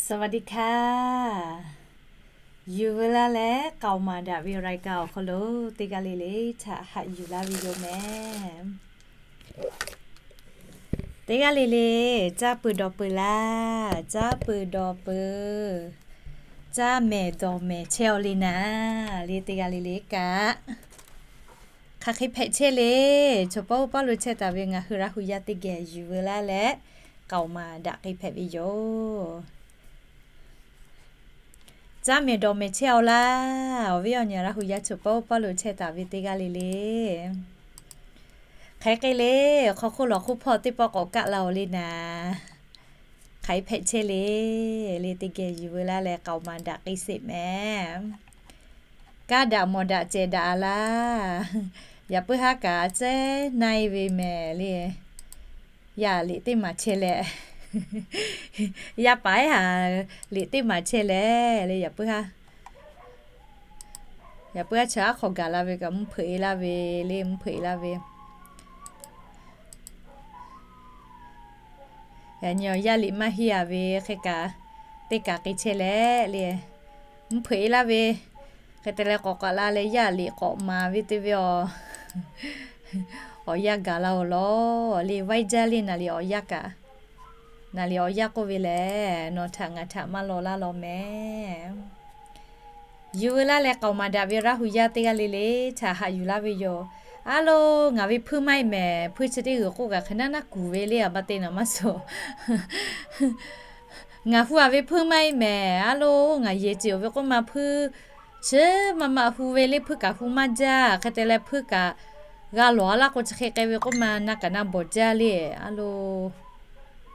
สวัสดีค่ะ Yuˬ veu laˇ leh k'aoˍ maˍ daꞈ ve รายการ awˬ hk'aw lo teˇ g'aˇ le le htaꞈ haꞈ yuˬ laˇ ve yoˬ mehˍ. Teˇ g'aˇ le le, caˇ peuˬ dawˬ peuˬ laˇ, caˇ peuˬ dawˬ peuˬ, caˇ mehˍ dawˬ mehˍ chehˇ-aw le naˍ, le teˇ g'aˇ le le kaꞈ hk'aˬ hk'e hpehꞈ chehˇ le. Chaw pawˆ pawˆ lo chehˇ taˍ ve ngaˬ hui Laˇ hu yaˇ teˇ geh yuˬ veu laˇ leh k'aoˍ maˍ daꞈ k'ai hpehꞈ ve yoˬ. Caˇ mehˍ dawˬ mehˍ chehˇ-aw laˇ, awˬ viˉ awˬ nyi Laˇ hu yaˇ chaw pawˆ pawˆ lo chehˇ taˍ ve teˇ g'aˇ le le, hk'aˬ hk'e le, hk'aw hk'oˆ lawˬ hk'oˆ hpawˇ teˇ pawˆ k'awꞈ kaˆ la-aw le naˍ, hk'aˬ hk'e hpehꞈ chehˇ le, le teˇ geh yuˬ veu laˇ leh k'aoˍ maˍ daꞈ k'ai sheˍ mehˍ. Kaˇ daꞈ mawˬ daꞈ cehˬ daꞈ laˇ. Yaꞈ puiˉ haˉ kaꞈ a cehˉ na-e ve mehˍ le. Yaˇ liꞈ teˇ maˬ chehˇ leh, yaˇ paˍ ehˉ haˍ liꞈ teˇ maˬ chehˇ leh le, yaꞈ puiˉ haˉ, yaꞈ puiˉ haˉ chaw aˉ hk'aw gaˬ la ve kaꞈ mvuhˇ hpeuꞈ-e laˇ ve le, mvuhˇ hpeuꞈ-e laˇ ve. Yaꞈ nyi awˬ yaˇ liꞈ maˇ henˇ-a ve hk'e kaꞈ, teˇ kaˬ k'ai chehˇ leh le, mvuhˇ hpeuꞈ-e laˇ ve. Hk'e te leh k'awꞈ k'aꞈ la leh yaˇ liꞈ k'awꞈ maˍ ve te ve awˬ, awˬ yaˇ gaˬ la-aˬ law le, vaiˇ jaˇ le naˍ liꞈ awˬ yaˇ kaꞈ. Naˍ liꞈ awˬ yaˇ k'oˆ ve lehˬ, nawˬ htaꞈ ngaˬ htaꞈ maˇ law laˇ law mehˍ. Yuˬ veu laˇ leh k'aoˍ maˍ daꞈ ve Laˇ hu yaˇ teˇ g'aˇ le le htaꞈ haꞈ yuˬ laˇ ve yoˬ. A lo, ngaˬ ve hpuiˇ maˇ heˆ mehˍ, hpuiˇ chi teˇ g'uiˬ k'oˆ kaꞈ hk'e naˉ naˉ kuˬ ve le, a ba te naˍ maˇ suh. Ngaˬ hu-a ve hpuiˇ maˇ heˆ mehˍ. A lo, ngaˬ yehˬ ceuˬ-oˬ ve k'oˆ ma hpuiˇ chi maˇ maˇ hu ve le, hpuiˇ kaꞈ hu maˇ jaˇ. Hk'e te leh hpuiˇ kaꞈ g'a lawˬ-a laˇ k'o chi hk'e k'ai ve k'oˆ ma na kaꞈ na bawˬ jaˇ le. A lo,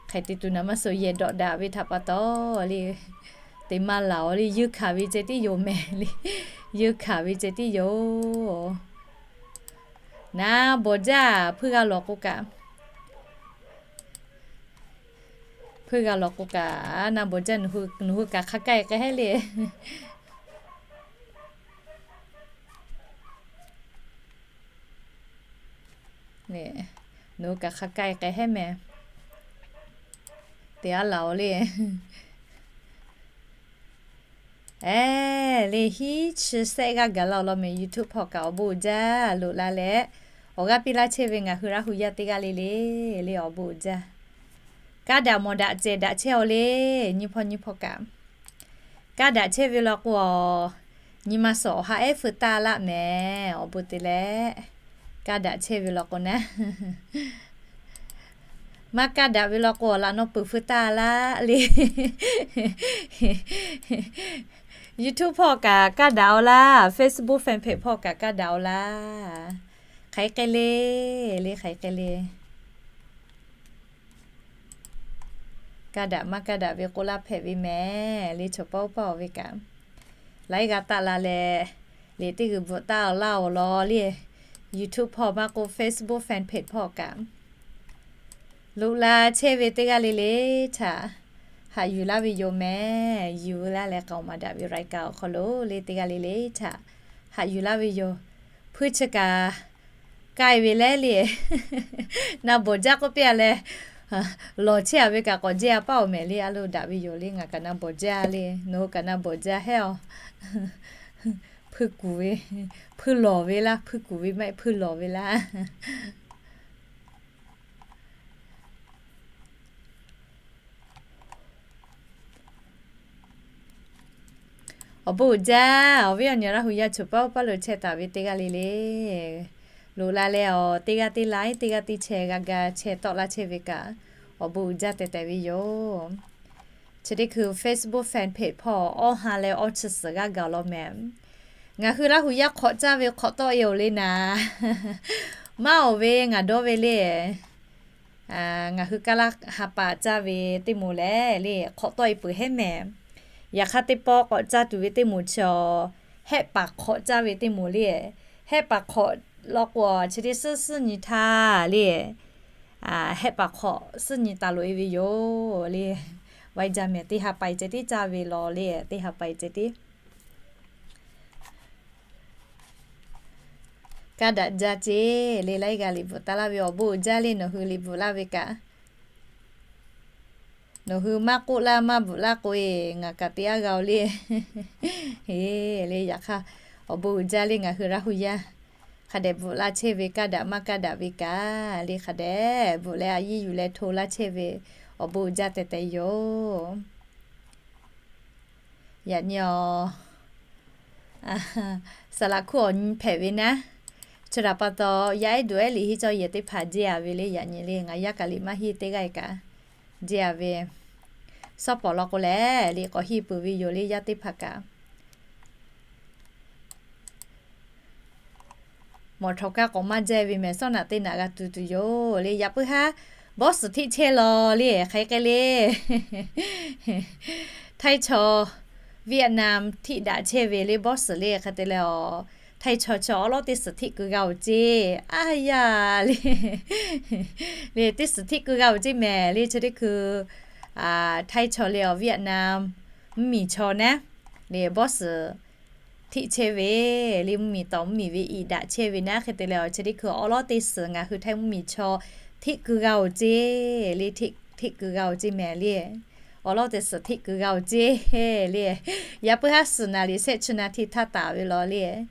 hk'e te tuˬ naˍ maˇ suh, yehˬ dawꞈ daꞈ ve htaꞈ pa taw le, te maˇ laˬ-aˬ le, yeunˇ hkanˍ ve ceh tiˉ yoˬ mehˍ le. Yeunˇ hkanˍ ve ceh tiˉ yoˬ. Na bawˬ jaˇ, hpuiˇ g'a lawˬ k'o kaꞈ, hpuiˇ g'a lawˬ k'o kaꞈ na bawˬ jaˇ, nawˬ hui kaꞈ hk'a kaˇ-e k'ai hehˉ le. Nawˬ hui kaꞈ hk'a kaˇ-e k'ai hehˉ mehˍ. Te aˉ laˬ-aˬ le. Eˬ, le hiˉ chi sehˆ g'aˇ gaˬ la-aˬ law mehˍ. YouTube hpawˇ kaꞈ awˬ bon uiˍ jaˇ loꞈ la leh, awˬ g'aˇ piˇ laˇ chehˇ ve ngaˬ hui Laˇ hu yaˇ teˇ g'aˇ le le, le awˬ bon uiˍ jaˇ. Kaˇ daꞈ mawˬ daꞈ cehˬ daꞈ chehˇ-aw le, nyiˇ hpawˇ nyiˇ hpawˇ kaꞈ. Kaˇ daꞈ chehˇ ve law k'o, nyi ma suhˍ awˬ ha ehˉ feu taˇ laˆ mehˍ, awˬ bon te leh. Kaˇ daꞈ chehˇ ve law k'o naˉ, maˇ kaˇ daꞈ ve law k'o, awˬ laꞈ naw peuˬ feu taˇ laˆ le. YouTube hpawˇ kaꞈ kaˇ daꞈ-aw laˇ, Facebook fan page hpawˇ kaꞈ kaˇ daꞈ-aw laˇ. Hk'aˬ hk'e le, le hk'aˬ hk'e le. Kaˇ daꞈ maˇ kaˇ daꞈ ve k'oˆ laˇ hpehꞈ ve mehˍ le, chaw pawˆ pawˆ-aˬ ve kaꞈ. Laiˉ g'a taˆ la leh, liꞈ teˇ g'uiˬ bvuhꞈ taˍ laˇ-aˬ law le, YouTube hpawˇ maˇ k'oˆ Facebook fan page hpawˇ kaꞈ. Loꞈ la chehˇ ve teˇ g'aˇ le le htaꞈ haꞈ yuˬ laˇ ve yoˬ mehˍ. Yuˬ veu laˇ leh k'aoˍ maˍ daꞈ ve รายการ awˬ hk'aw lo le teˇ g'aˇ le le htaꞈ haꞈ yuˬ laˇ ve yoˬ. Hpuiˇ chi kaꞈ k'ai ve leh le, na bawˬ jaˇ k'oˆ piˇ-a leh, lawˬ chehˇ-a ve kaꞈ k'awꞈ jehˇ-a paˇ-oˬ mehˍ le. A lo daꞈ ve yoˬ le, ngaˬ kaꞈ na bawˬ jaˇ le, nawˬ hui kaꞈ na bawˬ jaˇ hehˉ-aˬ. Hpuiˇ kuˬ ve, hpuiˇ lawˬ ve laˇ, hpuiˇ kuˬ ve maˇ heˆ, hpuiˇ lawˬ ve laˇ. Awˬ bon uiˍ jaˇ, awˬ viˉ awˬ nyi Laˇ hu yaˇ chaw pawˆ pawˆ lo chehˇ taˍ ve teˇ g'aˇ le le. Loꞈ la leh awˬ teˇ g'aˇ teˇ laiˉ, teˇ g'aˇ teˇ chehˇ g'a ga chehˇ tawˆ laˇ chehˇ ve kaꞈ, awˬ bon uiˍ jaˇ tehꞈ tehꞈ ve yoˬ. Chi teˇ hkui Facebook fan page hpawˇ awˇ ha leh awˇ chi suhˍ g'aˇ gaˬ law mehˍ. Ngaˬ hui Laˇ hu yaˇ hk'awꞈ caˇ ve hk'awꞈ tawˆ-e-oˬ le naˍ. Maˇ-oˬ ve ngaˬ dawˇ ve le. Ngaˬ hui Kaˇlaˇ ha pa caˇ ve teˇ moˍ lehˬ le, hk'awꞈ tawˆ-e peuˬ hehˉ mehˍ. Yaꞈ hk'aˇ teˇ pawˆ k'awꞈ caˇ tuˬ ve teˇ moˍ chi, hehˆ paˍ hk'awꞈ caˇ ve teˇ moˍ le. Hehˆ paˍ hk'awꞈ law k'o, chi teˇ suhˉ suhˉ nyi htaˇ le, hehˆ paˍ hk'awꞈ suhˉ nyi taˍ loꞈ-e ve yoˬ le. Vaiˇ jaˇ mehˍ, teˇ ha pa-e ceh tiˉ caˇ ve law le, teˇ ha pa-e ceh tiˉ. Kaˇ daꞈ jaˇ ceˇ le, laiˉ g'aˇ liꞈ bvuhꞈ taˍ laˇ ve awˬ bon uiˍ jaˇ le, nawˬ hui liꞈ bvuhꞈ laˇ ve kaꞈ. Nawˬ hui maˇ k'oˆ laˇ maˇ bvuhꞈ laˇ k'o e, ngaˬ kaꞈ te aˉ g'a-o le. Heˍ le, yaꞈ hk'aˇ awˬ bon uiˍ jaˇ le, ngaˬ hui Laˇ hu yaˇ hk'a dehꞈ bvuhꞈ laˇ chehˇ ve, kaˇ daꞈ maˇ kaˇ daꞈ ve kaꞈ le, hk'a dehꞈ bvuhꞈ leh a yiˇ yuˬ leh hto laˇ chehˇ ve awˬ bon uiˍ jaˇ tehꞈ tehꞈ yoˬ. Yaꞈ nyi awˬ saˍ laˍ hkuˇ awˬ nyi hpehꞈ ve naˉ, chi htaꞈ pa taw yaˇ ehˉ duˬ ehˉ liꞈ henˇ cawˇ yehˬ teˇ hpaˍ jehˇ a ve le. Yaꞈ nyi le, ngaˬ yaˇ kaꞈ liꞈ maˇ henˇ teˇ g'aˇ kaꞈ jehˇ a ve, sawˉ pawˍ law k'o leh liꞈ k'awꞈ henˇ peuˬ ve yoˬ le, yaˇ teˇ hpaˍ kaꞈ. Mawˬ htawnˍ kaˇ k'awꞈ maˇ jehˇ ve mehˍ, sawˉ naꞈ teˇ naꞈ g'a tuˬ tuˬ yoˬ le. Yaꞈ puiˉ haˉ bawˇ suhˍ hteˆ chehˇ law le, hk'aˬ hk'e le. Htaiˇ chaw, Vietnam hteˆ daꞈ chehˇ ve le, bawˇ suhˍ le. Hk'e te leh awˬ, Htaiˇ chaw chi awˉ lawˉ teˇ suhˍ hteˆ keu g'a-oˬ ceˇ. Aˉ yaˇ le, le teˇ suhˍ hteˆ keu g'a-oˬ ceˇ mehˍ le. Chi teˇ hkui Htaiˇ chaw le awˬ Vietnam mvuhˇmiˬ chaw naˉ le, bawˇ suhˍ hteˆ chehˇ ve le, mvuhˇmiˬ tawˍ mvuhˇmiˬ ve iꞈ daꞈ chehˇ ve naˉ. Hk'e te leh awˬ, chi teˇ hkui awˉ lawˉ teˇ suhˍ ngaˬ hui Htaiˇ mvuhˇmiˬ chaw hteˆ keu g'a-oˬ ceˇ le, hteˆ keu g'a-oˬ ceˇ mehˍ le. Awˉ lawˉ teˇ suhˍ hteˆ keu g'a-oˬ ceˇ le. Yaꞈ puiˉ haˉ suhˍ naꞈ liꞈ shehˆ chi na hteˇ htaˇ taˍ ve law le.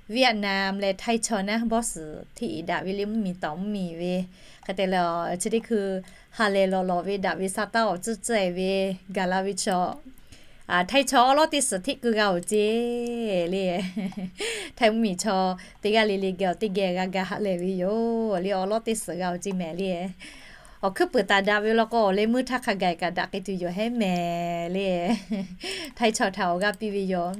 Vietnam leh Htaiˇ chaw naˉ bawˇ suhˍ hteˆ iꞈ daꞈ ve le, mvuhˇmiˬ tawˍ mvuhˇmiˬ ve. Hk'e te leh awˬ, chi teˇ hkui ha lehˬ lawˬ lawˬ ve daꞈ ve sa taˇ awˬ tcuhˉ tcuhˉ e ve gaˬ la ve chaw, Htaiˇ chaw awˉ lawˉ teˇ suhˍ hteˆ keu g'a-oˬ ceˇ le. Htaiˇ mvuhˇmiˬ chaw teˇ g'aˇ le le geh awˬ teˇ geh g'a ga ha lehˬ ve yoˬ le, awˉ lawˉ teˇ suhˍ g'a-oˬ ceˇ mehˍ le. Awˬ hkuiˉ puiˍ taˍ daꞈ ve law k'o, awˬ leh meuˇ htaˇ hk'a gaˬ kaꞈ daꞈ k'ai tuˬ yoˬ hehˉ mehˍ le. Htaiˇ chaw htaꞈ awˬ g'aˇ piˇ ve yoˬ.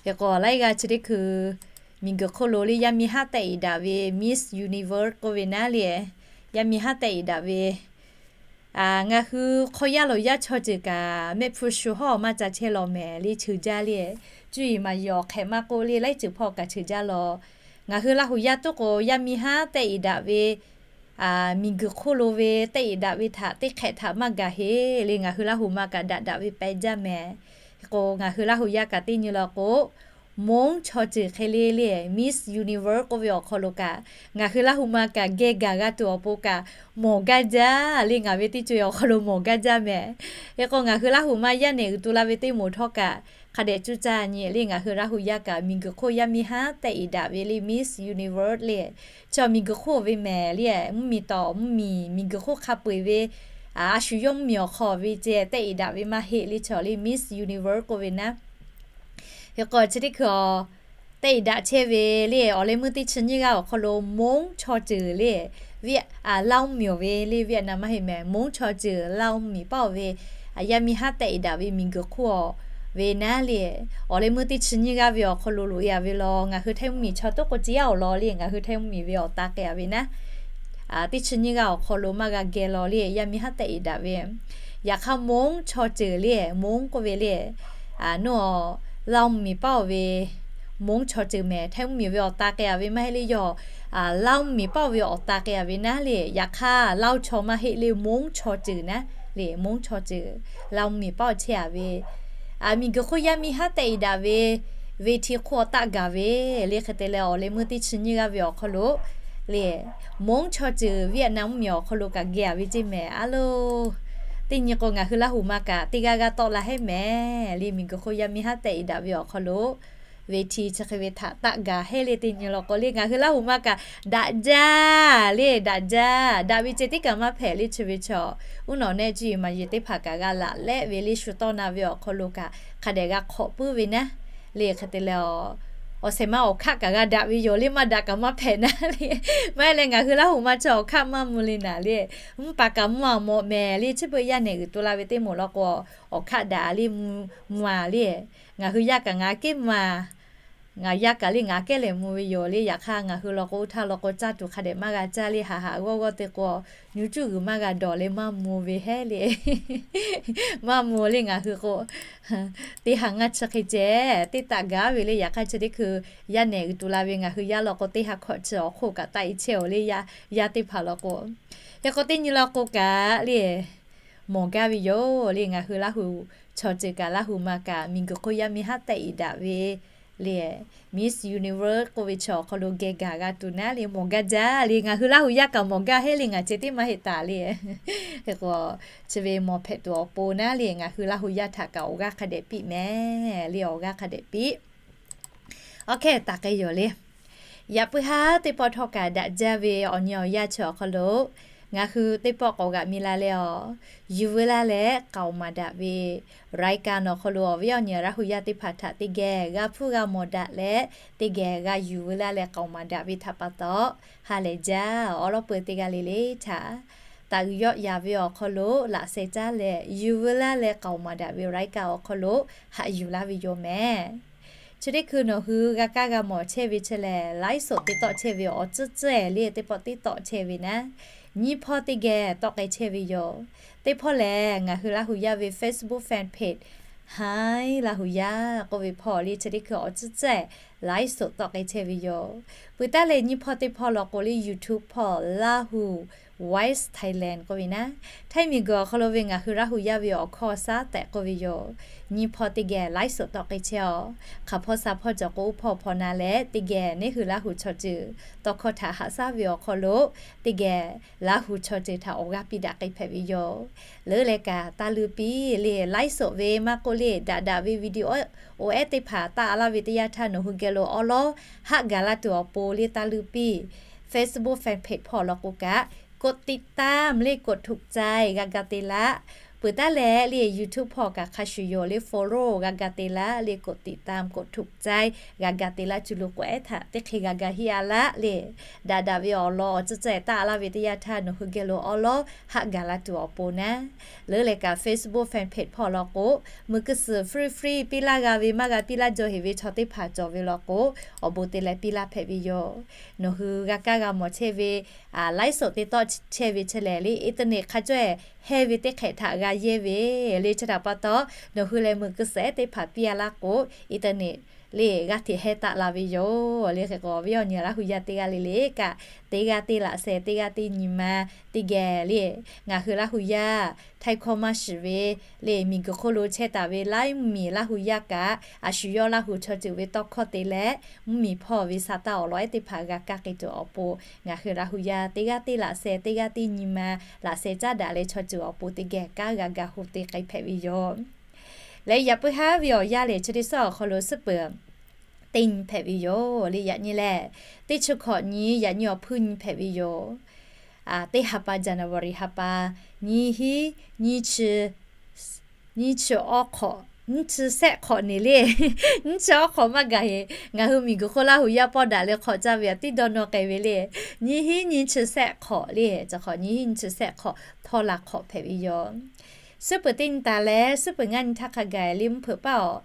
Hk'e k'o laiˉ g'aˇ chi teˇ hkui miˬguiˬ hk'oˆ lo le yaˇ miˇ haˉ tehꞈ iˍ daꞈ ve Miss Universe k'oˆ ve naˉ le, yaˇ miˇ haˉ tehꞈ iˍ daꞈ ve ngaˬ hui hk'aw yaˇ lawˬ yaˇ chaw ceuˬ kaꞈ mehˆ hpu shu hawˉ maˇ ca chehˇ law mehˍ le, cheuˬ jaˇ le. Cuˇ yiˍ maˍ yiˍ awˬ hk'ehꞈ maˇ k'oˆ le, laiˉ ceuˬ hpawˇ kaꞈ cheuˬ jaˇ law. Ngaˬ hui Laˇ hu yaˇ tuˉ k'o, yaˇ miˇ haˉ tehꞈ iˍ daꞈ ve miˬguiˬ hk'oˆ lo ve tehꞈ iˍ daꞈ ve htaꞈ teˇ hk'ehꞈ htaꞈ maˇ gaˬ heˆ le. Ngaˬ hui Laˇ hu ma kaꞈ daꞈ daꞈ ve pehꞈ jaˇ mehˍ. Hk'e k'o, ngaˬ hui Laˇ hu yaˇ kaꞈ teˇ nyi law k'o, Hmong chaw ceuˬ hk'e le le, Miss Universe k'oˆ ve awˬ hk'aw lo kaꞈ, ngaˬ hui Laˇ hu ma kaꞈ geh gaˬ g'a tuˬ awˬ pon kaꞈ mawˬ gaˇ jaˇ le. Ngaˬ ve teˇ co e awˬ hk'aw lo mawˬ gaˇ jaˇ mehˍ. Hk'e k'o, ngaˬ hui Laˇ hu ma yaˇ nehˬ uiˍ tu la ve teˇ moˍ htawˇ kaꞈ hk'a dehꞈ cuˇ caˇ nyi le. Ngaˬ hui Laˇ hu yaˇ kaꞈ miˬguiˬ hk'oˆ yaˇ miˇ haˉ tehꞈ iˍ daꞈ ve le, Miss Universe le, chaw miˬguiˬ hk'oˆ ve mehˍ le, mvuhˇmiˬ tawˍ mvuhˇmiˬ miˬguiˬ hk'oˆ hk'a peu eˬ ve a shu yawˇ mvuhˇmiˬ awˬ hk'aw ve ceh tehꞈ iˍ daꞈ ve maˇ heˆ le, chaw le Miss Universe k'oˆ ve naˉ. Hk'e k'o, chi teˇ hkui a tehꞈ iˍ daꞈ chehˇ ve le, awˬ leh meuˇ teˇ chi nyiˇ g'aˇ awˬ hk'aw lo Hmong chaw ceuˬ le, Viet, a, Laˇ mvuhˇmiˬ ve le, Vietnam maˇ heˆ mehˍ, Hmong chaw ceuˬ Laˇ mvuhˇmiˬ paˇ ve, a, yaˇ miˇ haˉ tehꞈ iˍ daꞈ ve miˬguiˬ hk'oˆ ve naˉ le. Awˬ leh meuˇ teˇ chi nyiˇ g'aˇ ve awˬ hk'aw lo loꞈ e a ve law, ngaˬ hui Htaiˇ mvuhˇmiˬ chaw toˉ k'o ci yaˇ awˬ lawn le, ngaˬ hui Htaiˇ mvuhˇmiˬ ve awˬ ta k'ai a ve naˉ, teˇ chi nyiˇ g'aˇ awˬ hk'aw lo maˇ g'a geh law le, yaˇ miˇ haˉ tehꞈ iˍ daꞈ ve. Yaꞈ hk'aˇ Hmong chaw ceuˬ le, Hmong k'oˆ ve le, a, nawˬ Laˇ mvuhˇmiˬ paˇ ve Hmong chaw ceuˬ mehˍ, Htaiˇ mvuhˇmiˬ ve awˬ ta k'ai a ve maˇ heˆ le, yawˇ Laˇ mvuhˇmiˬ paˇ ve awˬ ta k'ai a ve naˉ le. Yaꞈ hk'aˇ Laˇ chaw maˇ heˆ le, Hmong chaw ceuˬ naˉ le, Hmong chaw ceuˬ Laˇ mvuhˇmiˬ paˇ chehˇ a ve, a, miˬguiˬ hk'oˆ yaˇ miˇ haˉ tehꞈ iˍ daꞈ ve, ve hti hk'oˆ taˆ gaˬ ve le. Hk'e te leh, awˬ leh meuˇ teˇ chi nyiˇ g'aˇ ve awˬ hk'aw lo le, Hmong chaw ceuˬ Vietnam mvuhˇmiˬ awˬ hk'aw lo kaꞈ geh a ve ceˇ mehˍ a loˬ. Teˇ nyi k'o, ngaˬ hui Laˇ hu ma kaꞈ teˇ g'aˇ g'aˇ tawˆ la hehˉ mehˍ le, miˬguiˬ hk'oˆ yaˇ miˇ haˉ tehꞈ iˍ daꞈ ve awˬ hk'aw lo ve hti chi hk'e ve htaꞈ taˆ gaˬ hehˉ le. Teˇ nyi law k'o le, ngaˬ hui Laˇ hu ma kaꞈ daꞈ jaˇ le, daꞈ jaˇ. Daꞈ ve ceh tiˉ kaꞈ maˇ hpehꞈ le, chi ve chaw uˉ nawˬ nehˆ cuˇ yiˍ maˍ yiˍ teˇ hpaˍ kaꞈ g'a laꞈ lehˆ ve le, shu tawˇ na ve awˬ hk'aw lo kaꞈ hk'a dehꞈ g'a hk'awꞈ puiˉ ve naˉ le. Hk'e te leh, awˬ shehˍ ma awˬ hkaˆ kaꞈ g'a daꞈ ve yoˬ le, maˇ daꞈ kaꞈ maˇ hpehꞈ naˉ le. Maˇ heˆ leh, ngaˬ hui Laˇ hu ma chi awˬ hkaˆ maˇ mvuh le naˍ le. Mvuhˇ paˍ kaꞈ mvuh a mawꞈ mehˍ le, chi beuꞈ yaˇ nehˬ uiˍ tu la ve teˇ moˍ law k'o, awˬ hkaˆ daꞈ le, mvuh a le. Ngaˬ hui yaˇ kaꞈ ngaˬ kehˉ mvuh a, ngaˬ yaˇ kaꞈ le ngaˬ kehˉ lehˬ mvuh ve yoˬ le. Yaꞈ hk'aˇ, ngaˬ hui law k'o, oˇ htaˇ law k'o, caˇ tuˬ hk'a dehꞈ maˇ g'a caˇ le. Haꞈ haꞈ g'awˇ g'awˇ te k'o, nyu cuˇ g'uiˬ maˇ g'a dawˬ leh maˇ mvuh ve hehˉ le. Maˇ mvuh le ngaˬ hui k'o, teˇ ha ngaˇ chi hk'e ceh teˇ taˆ gaˬ ve le. Yaꞈ hk'aˇ, chi teˇ hkui yaˇ nehˬ uiˍ tu la ve ngaˬ hui yaˇ law k'o, teˇ ha hkawꞈ chi awˬ hk'oˆ kaꞈ taˆ e chehˇ oˬ le, yaˇ teˇ hpaˍ law k'o. Hk'e k'o, teˇ nyi law k'o kaꞈ le, mawˬ gaˇ ve yoˬ le. Ngaˬ hui Laˇ hu chaw ceuˬ kaꞈ, Laˇ hu ma kaꞈ, miˬguiˬ hk'oˆ yaˇ miˇ haˉ tehꞈ iˍ daꞈ ve le, Miss Universe k'oˆ ve chi awˬ hk'aw lo geh gaˬ g'a tuˬ naˉ le, mawˬ gaˇ jaˇ le. Ngaˬ hui Laˇ hu yaˇ kaꞈ mawˬ gaˇ heˆ le, ngaˬ ceh tiˉ maˇ heˆ taˍ le. Hk'e k'o, chi ve mawˬ hpehꞈ tuˬ awˬ pon naˉ le, ngaˬ hui Laˇ hu yaˇ htaꞈ kaꞈ awˬ g'aˇ hk'a dehꞈ piˇ mehˍ le, awˬ g'aˇ hk'a dehꞈ piˇ. Awˬ hk'e taˍ k'ai yoˬ le. Yaꞈ puiˉ haˉ teˇ pawˆ htawˇ kaꞈ daꞈ jaˇ ve awˬ nyi awˬ yanˇ chi awˬ hk'aw lo, ngaˬ hui teˇ pawˆ k'awꞈ g'aꞈ mi la leh awˬ, yuˬ veu laˇ leh k'aoˍ maˍ daꞈ ve รายการ awˬ hk'aw lo awˬ viˉ awˬ nyi Laˇ hu yaˇ teˇ hpaˍ htaꞈ teˇ geh g'a hpuˇ g'a mawˬ daꞈ leh, teˇ geh g'a yuˬ veu laˇ leh k'aoˍ maˍ daꞈ ve htaꞈ pa taw, ha lehˬ jaˇ awˬ lawn peu teˇ g'aˇ le le htaꞈ, taˍ uiˍ yawˆ yaˍ ve awˬ hk'aw lo laꞈ sheh caˉ leh yuˬ veu laˇ leh k'aoˍ maˍ daꞈ ve รายการ awˬ hk'aw lo haꞈ yuˬ laˇ ve yoˬ mehˍ. Chi teˇ hkui nawˬ hui g'a kaˇ g'a mawˬ chehˇ ve chi lehˬ, ไลฟ์สด te tawˆ chehˇ ve awˬ tcuhˉ tcuhˉ le, teˇ pawˆ teˇ tawˆ chehˇ ve naˉ, nyiˇ hpawˇ teˇ geh tawˆ k'ai chehˇ ve yoˬ. Teˇ hpawˇ lehˬ, ngaˬ hui Laˇ hu yaˇ ve Facebook fan page Hi Laˇ hu yaˇ k'oˆ ve hpawˇ le, chi teˇ hkui awˬ tcuhˉ tcuhˉ ไลฟ์สด tawˆ k'ai chehˇ ve yoˬ. Peuˬ taˉ leh nyiˇ hpawˇ teˇ hpawˇ law k'o le, YouTube hpawˇ Laˇ hu Voice Thailand k'oˆ ve naˉ, Htaiˇ miˬguiˬ awˬ hk'aw lo ve ngaˬ hui Laˇ hu yaˇ ve awˬ hkawˇ shaˉ tehꞈ k'oˆ ve yoˬ. Nyiˇ hpawˇ teˇ geh ไลฟ์สด tawˆ k'ai chehˇ awˬ. Hk'aˬ hpawˇ sha hpawˇ cawˬ k'o, oˇ hpawˇ hpawˇ na leh teˇ geh neˉ hui Laˇ hu chaw ceuˬ tawˇ hkawˇ htaꞈ haꞈ shaˉ ve awˬ hk'aw lo, teˇ geh Laˇ hu chaw ceuˬ htaꞈ awˬ g'aˇ piˇ daꞈ k'ai hpehꞈ ve yoˬ. Leuˉ leh kaꞈ taˇ leuˉ piˇ le, ไลฟ์สด ve maˇ k'oˆ le, daꞈ daꞈ ve วิดีโอ oˇ ehˉ teˇ hpaˍ taˇ a laˇ ve teˇ yanˇ htaˇ nawˬ hui geh lo awˉ lawˉ haˆ gaˬ la tuˬ awˬ pon le taˇ leuˉ piˇ. Facebook fan page hpawˇ law k'o kaꞈ กดติดตาม le กดถูกใจ g'a ga te laˇ. Peuˬ taˉ leh le YouTube hpawˇ kaꞈ hk'a shuˍ yoˬ le, follow g'a ga te laˇ le, กดติดตาม กดถูกใจ g'a ga te laˇ. Cuˇ lo k'oꞈ ehˉ htaꞈ teˇ hk'e g'a ga hiˆ a laˇ le. Daꞈ daꞈ ve awˬ lawn awˬ tcuhˉ tcuhˉ taˇ a laˇ ve teˇ yanˇ htaˇ nawˬ hui geh lo awˉ lawˉ haˆ gaˬ la tuˬ awˬ pon naˉ, leuˉ leh kaꞈ Facebook fan page hpawˇ law k'o, muiˬ kuiˬ suhˍ free free piˇ laˇ g'a ve maˇ g'a piˇ laˇ jaw heꞈ ve chaw teˇ hpaˍ cawˬ ve law k'o, awˬ bon te leh piˇ laˇ hpehꞈ ve yoˬ. Nawˬ hui g'a kaˇ g'a mawˬ chehˇ ve ไลฟ์สด te tawˆ chehˇ ve chi lehˬ le, internet hk'a cawehˬ hehˇ ve teˇ hk'ehꞈ htaꞈ g'a yehˇ ve le. Chi htaꞈ pa taw, nawˬ hui lehˬ muiˬ kuiˬ suhˍ ehˉ teˇ hpaˍ piˇ a laˇ k'o, internet le g'aˇ hteꞈ hehˇ taˆ la ve yoˬ le. Hk'e k'o, awˬ viˉ awˬ nyi Laˇ hu yaˇ teˇ g'aˇ le le kaꞈ, teˇ g'aˇ teˇ laꞈ sheh, teˇ g'aˇ teˇ nyi ma teˇ geh le, ngaˬ hui Laˇ hu yaˇ Htaiˇ hkawˇ maˇ shiˍ ve le, miˬ guiˬ hk'oˆ lo chehˇ taˍ ve laiˉ mvuhˇmiˬ Laˇ hu yaˇ kaꞈ, a shu yawˇ Laˇ hu chaw ceuˬ ve tawˇ hkawˇ te leh, mvuhˇmiˬ hpawˇ ve sa taˇ awˬ lawn ehˉ teˇ hpaˍ g'a kaˇ k'ai tuˬ awˬ pon, ngaˬ hui Laˇ hu yaˇ teˇ g'aˇ teˇ laꞈ sheh, teˇ g'aˇ teˇ nyi ma laꞈ sheh caˉ daꞈ leh chaw ceuˬ awˬ pon teˇ geh kanˉ g'a ga ho te k'ai hpehꞈ ve yoˬ. Leh yaꞈ puiˉ haˉ ve awˬ yanˇ lehˬ, chi teˇ suhˉ awˬ hk'aw lo suhˉ peuˬ teˇ nyi hpehꞈ ve yoˬ le. Yaꞈ nyi lehˬ, teˇ chi hkawꞈ nyi, yaꞈ nyi awˬ hpui nyi hpehꞈ ve yoˬ. Teˇ ha pa January ha pa, nyiˇ hinˉ nyiˇ chi, nyiˇ chi awˉ hk'awꞈ, nyiˇ chi shehˆ hk'awꞈ neˬ le. Nyiˇ chi awˉ hk'awꞈ maˇ gaˬ heꞈ, ngaˬ hui miˬ guiˬ hk'oˆ Laˇ hu yaˇ pawˆ daꞈ leh hk'awꞈ caˇ ve aꞈ tiˉ dawˇ nawˇ k'ai ve le. Nyiˇ hinˉ nyiˇ chi shehˆ hk'awꞈ le, chi hk'awꞈ nyiˇ hinˉ nyiˇ chi shehˆ hk'awꞈ htawˇ la hk'awꞈ hpehꞈ ve yoˬ. Suhˉ peuˬ teˇ nyi taˍ leh suhˉ peuˬ ngaˇ nyi htaˇ hk'a gaˬ le mvuhˇ hpeuꞈ paˇ awˬ,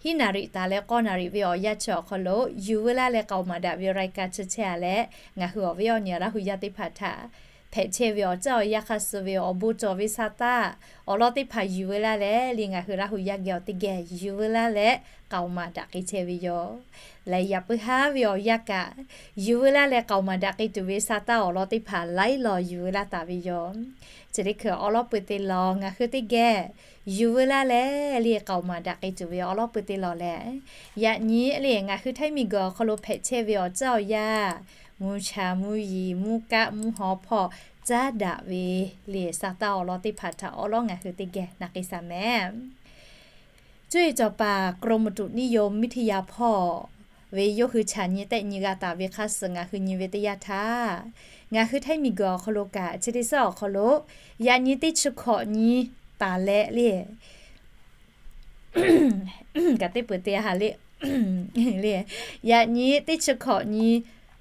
hiˉ naˍ riꞈ taˍ leh k'awˇ naˍ riꞈ ve awˬ yanˇ chi awˬ hk'aw lo yuˬ veu laˇ leh k'aoˍ maˍ daꞈ ve รายการ chi chehˇ a leh, ngaˬ hui awˬ viˉ awˬ nyi Laˇ hu yaˇ teˇ hpaˍ htaꞈ hpehꞈ chehˇ ve awˬ caˇ awˬ yanˇ hk'a suh ve awˬ bon cawˬ ve sa taˇ awˬ lawn teˇ hpaˍ yuˬ veu laˇ leh le, ngaˬ hui Laˇ hu yaˇ geh awˬ teˇ geh yuˬ veu laˇ leh k'aoˍ maˍ daꞈ k'ai chehˇ ve yoˬ. Leh yaꞈ puiˉ haˉ ve awˬ yanˇ kaꞈ, yuˬ veu laˇ leh k'aoˍ maˍ daꞈ k'ai tuˬ ve sa taˇ awˬ lawn teˇ hpaˍ laiˉ law yuˬ veu laˇ taˍ ve yoˬ. Chi teˇ hkui awˉ lawˉ pui te law ngaˬ hui teˇ geh yuˬ veu laˇ leh le, k'aoˍ maˍ daꞈ k'ai tuˬ ve awˉ lawˉ pui te law leh, yaꞈ nyi le ngaˬ hui Htaiˇ miˬ guiˬ awˬ hk'aw lo hpehꞈ chehˇ ve awˬ caˇ awˬ yanˇ, mvuhˇ cha mvuhˇ yiˍ mvuhˇ kaˆ mvuhˇ haw hpawˇ caˉ daꞈ ve le, sa taˇ awˬ lawn teˇ hpaˍ htaꞈ awˉ lawˉ ngaˬ hui teˇ geh na k'ai shaˍ mehˍ. Cuˇ yiˍ cawˬ paˍ กรมอุตุนิยมวิทยา hpawˇ ve yawˇ hui chaꞈ nyi tehˆ nyi g'a taˍ ve hk'a suh ngaˬ hui nyi ve teˇ yanˇ htaˇ, ngaˬ hui Htaiˇ miˬ guiˬ awˬ hk'aw lo kaꞈ chi teˇ suhˉ awˬ hk'aw lo yaꞈ nyi teˇ chi hkawꞈ nyi taˍ leh le, kaꞈ teˇ peuˬ te ha le, le, yaꞈ nyi teˇ chi hkawꞈ nyi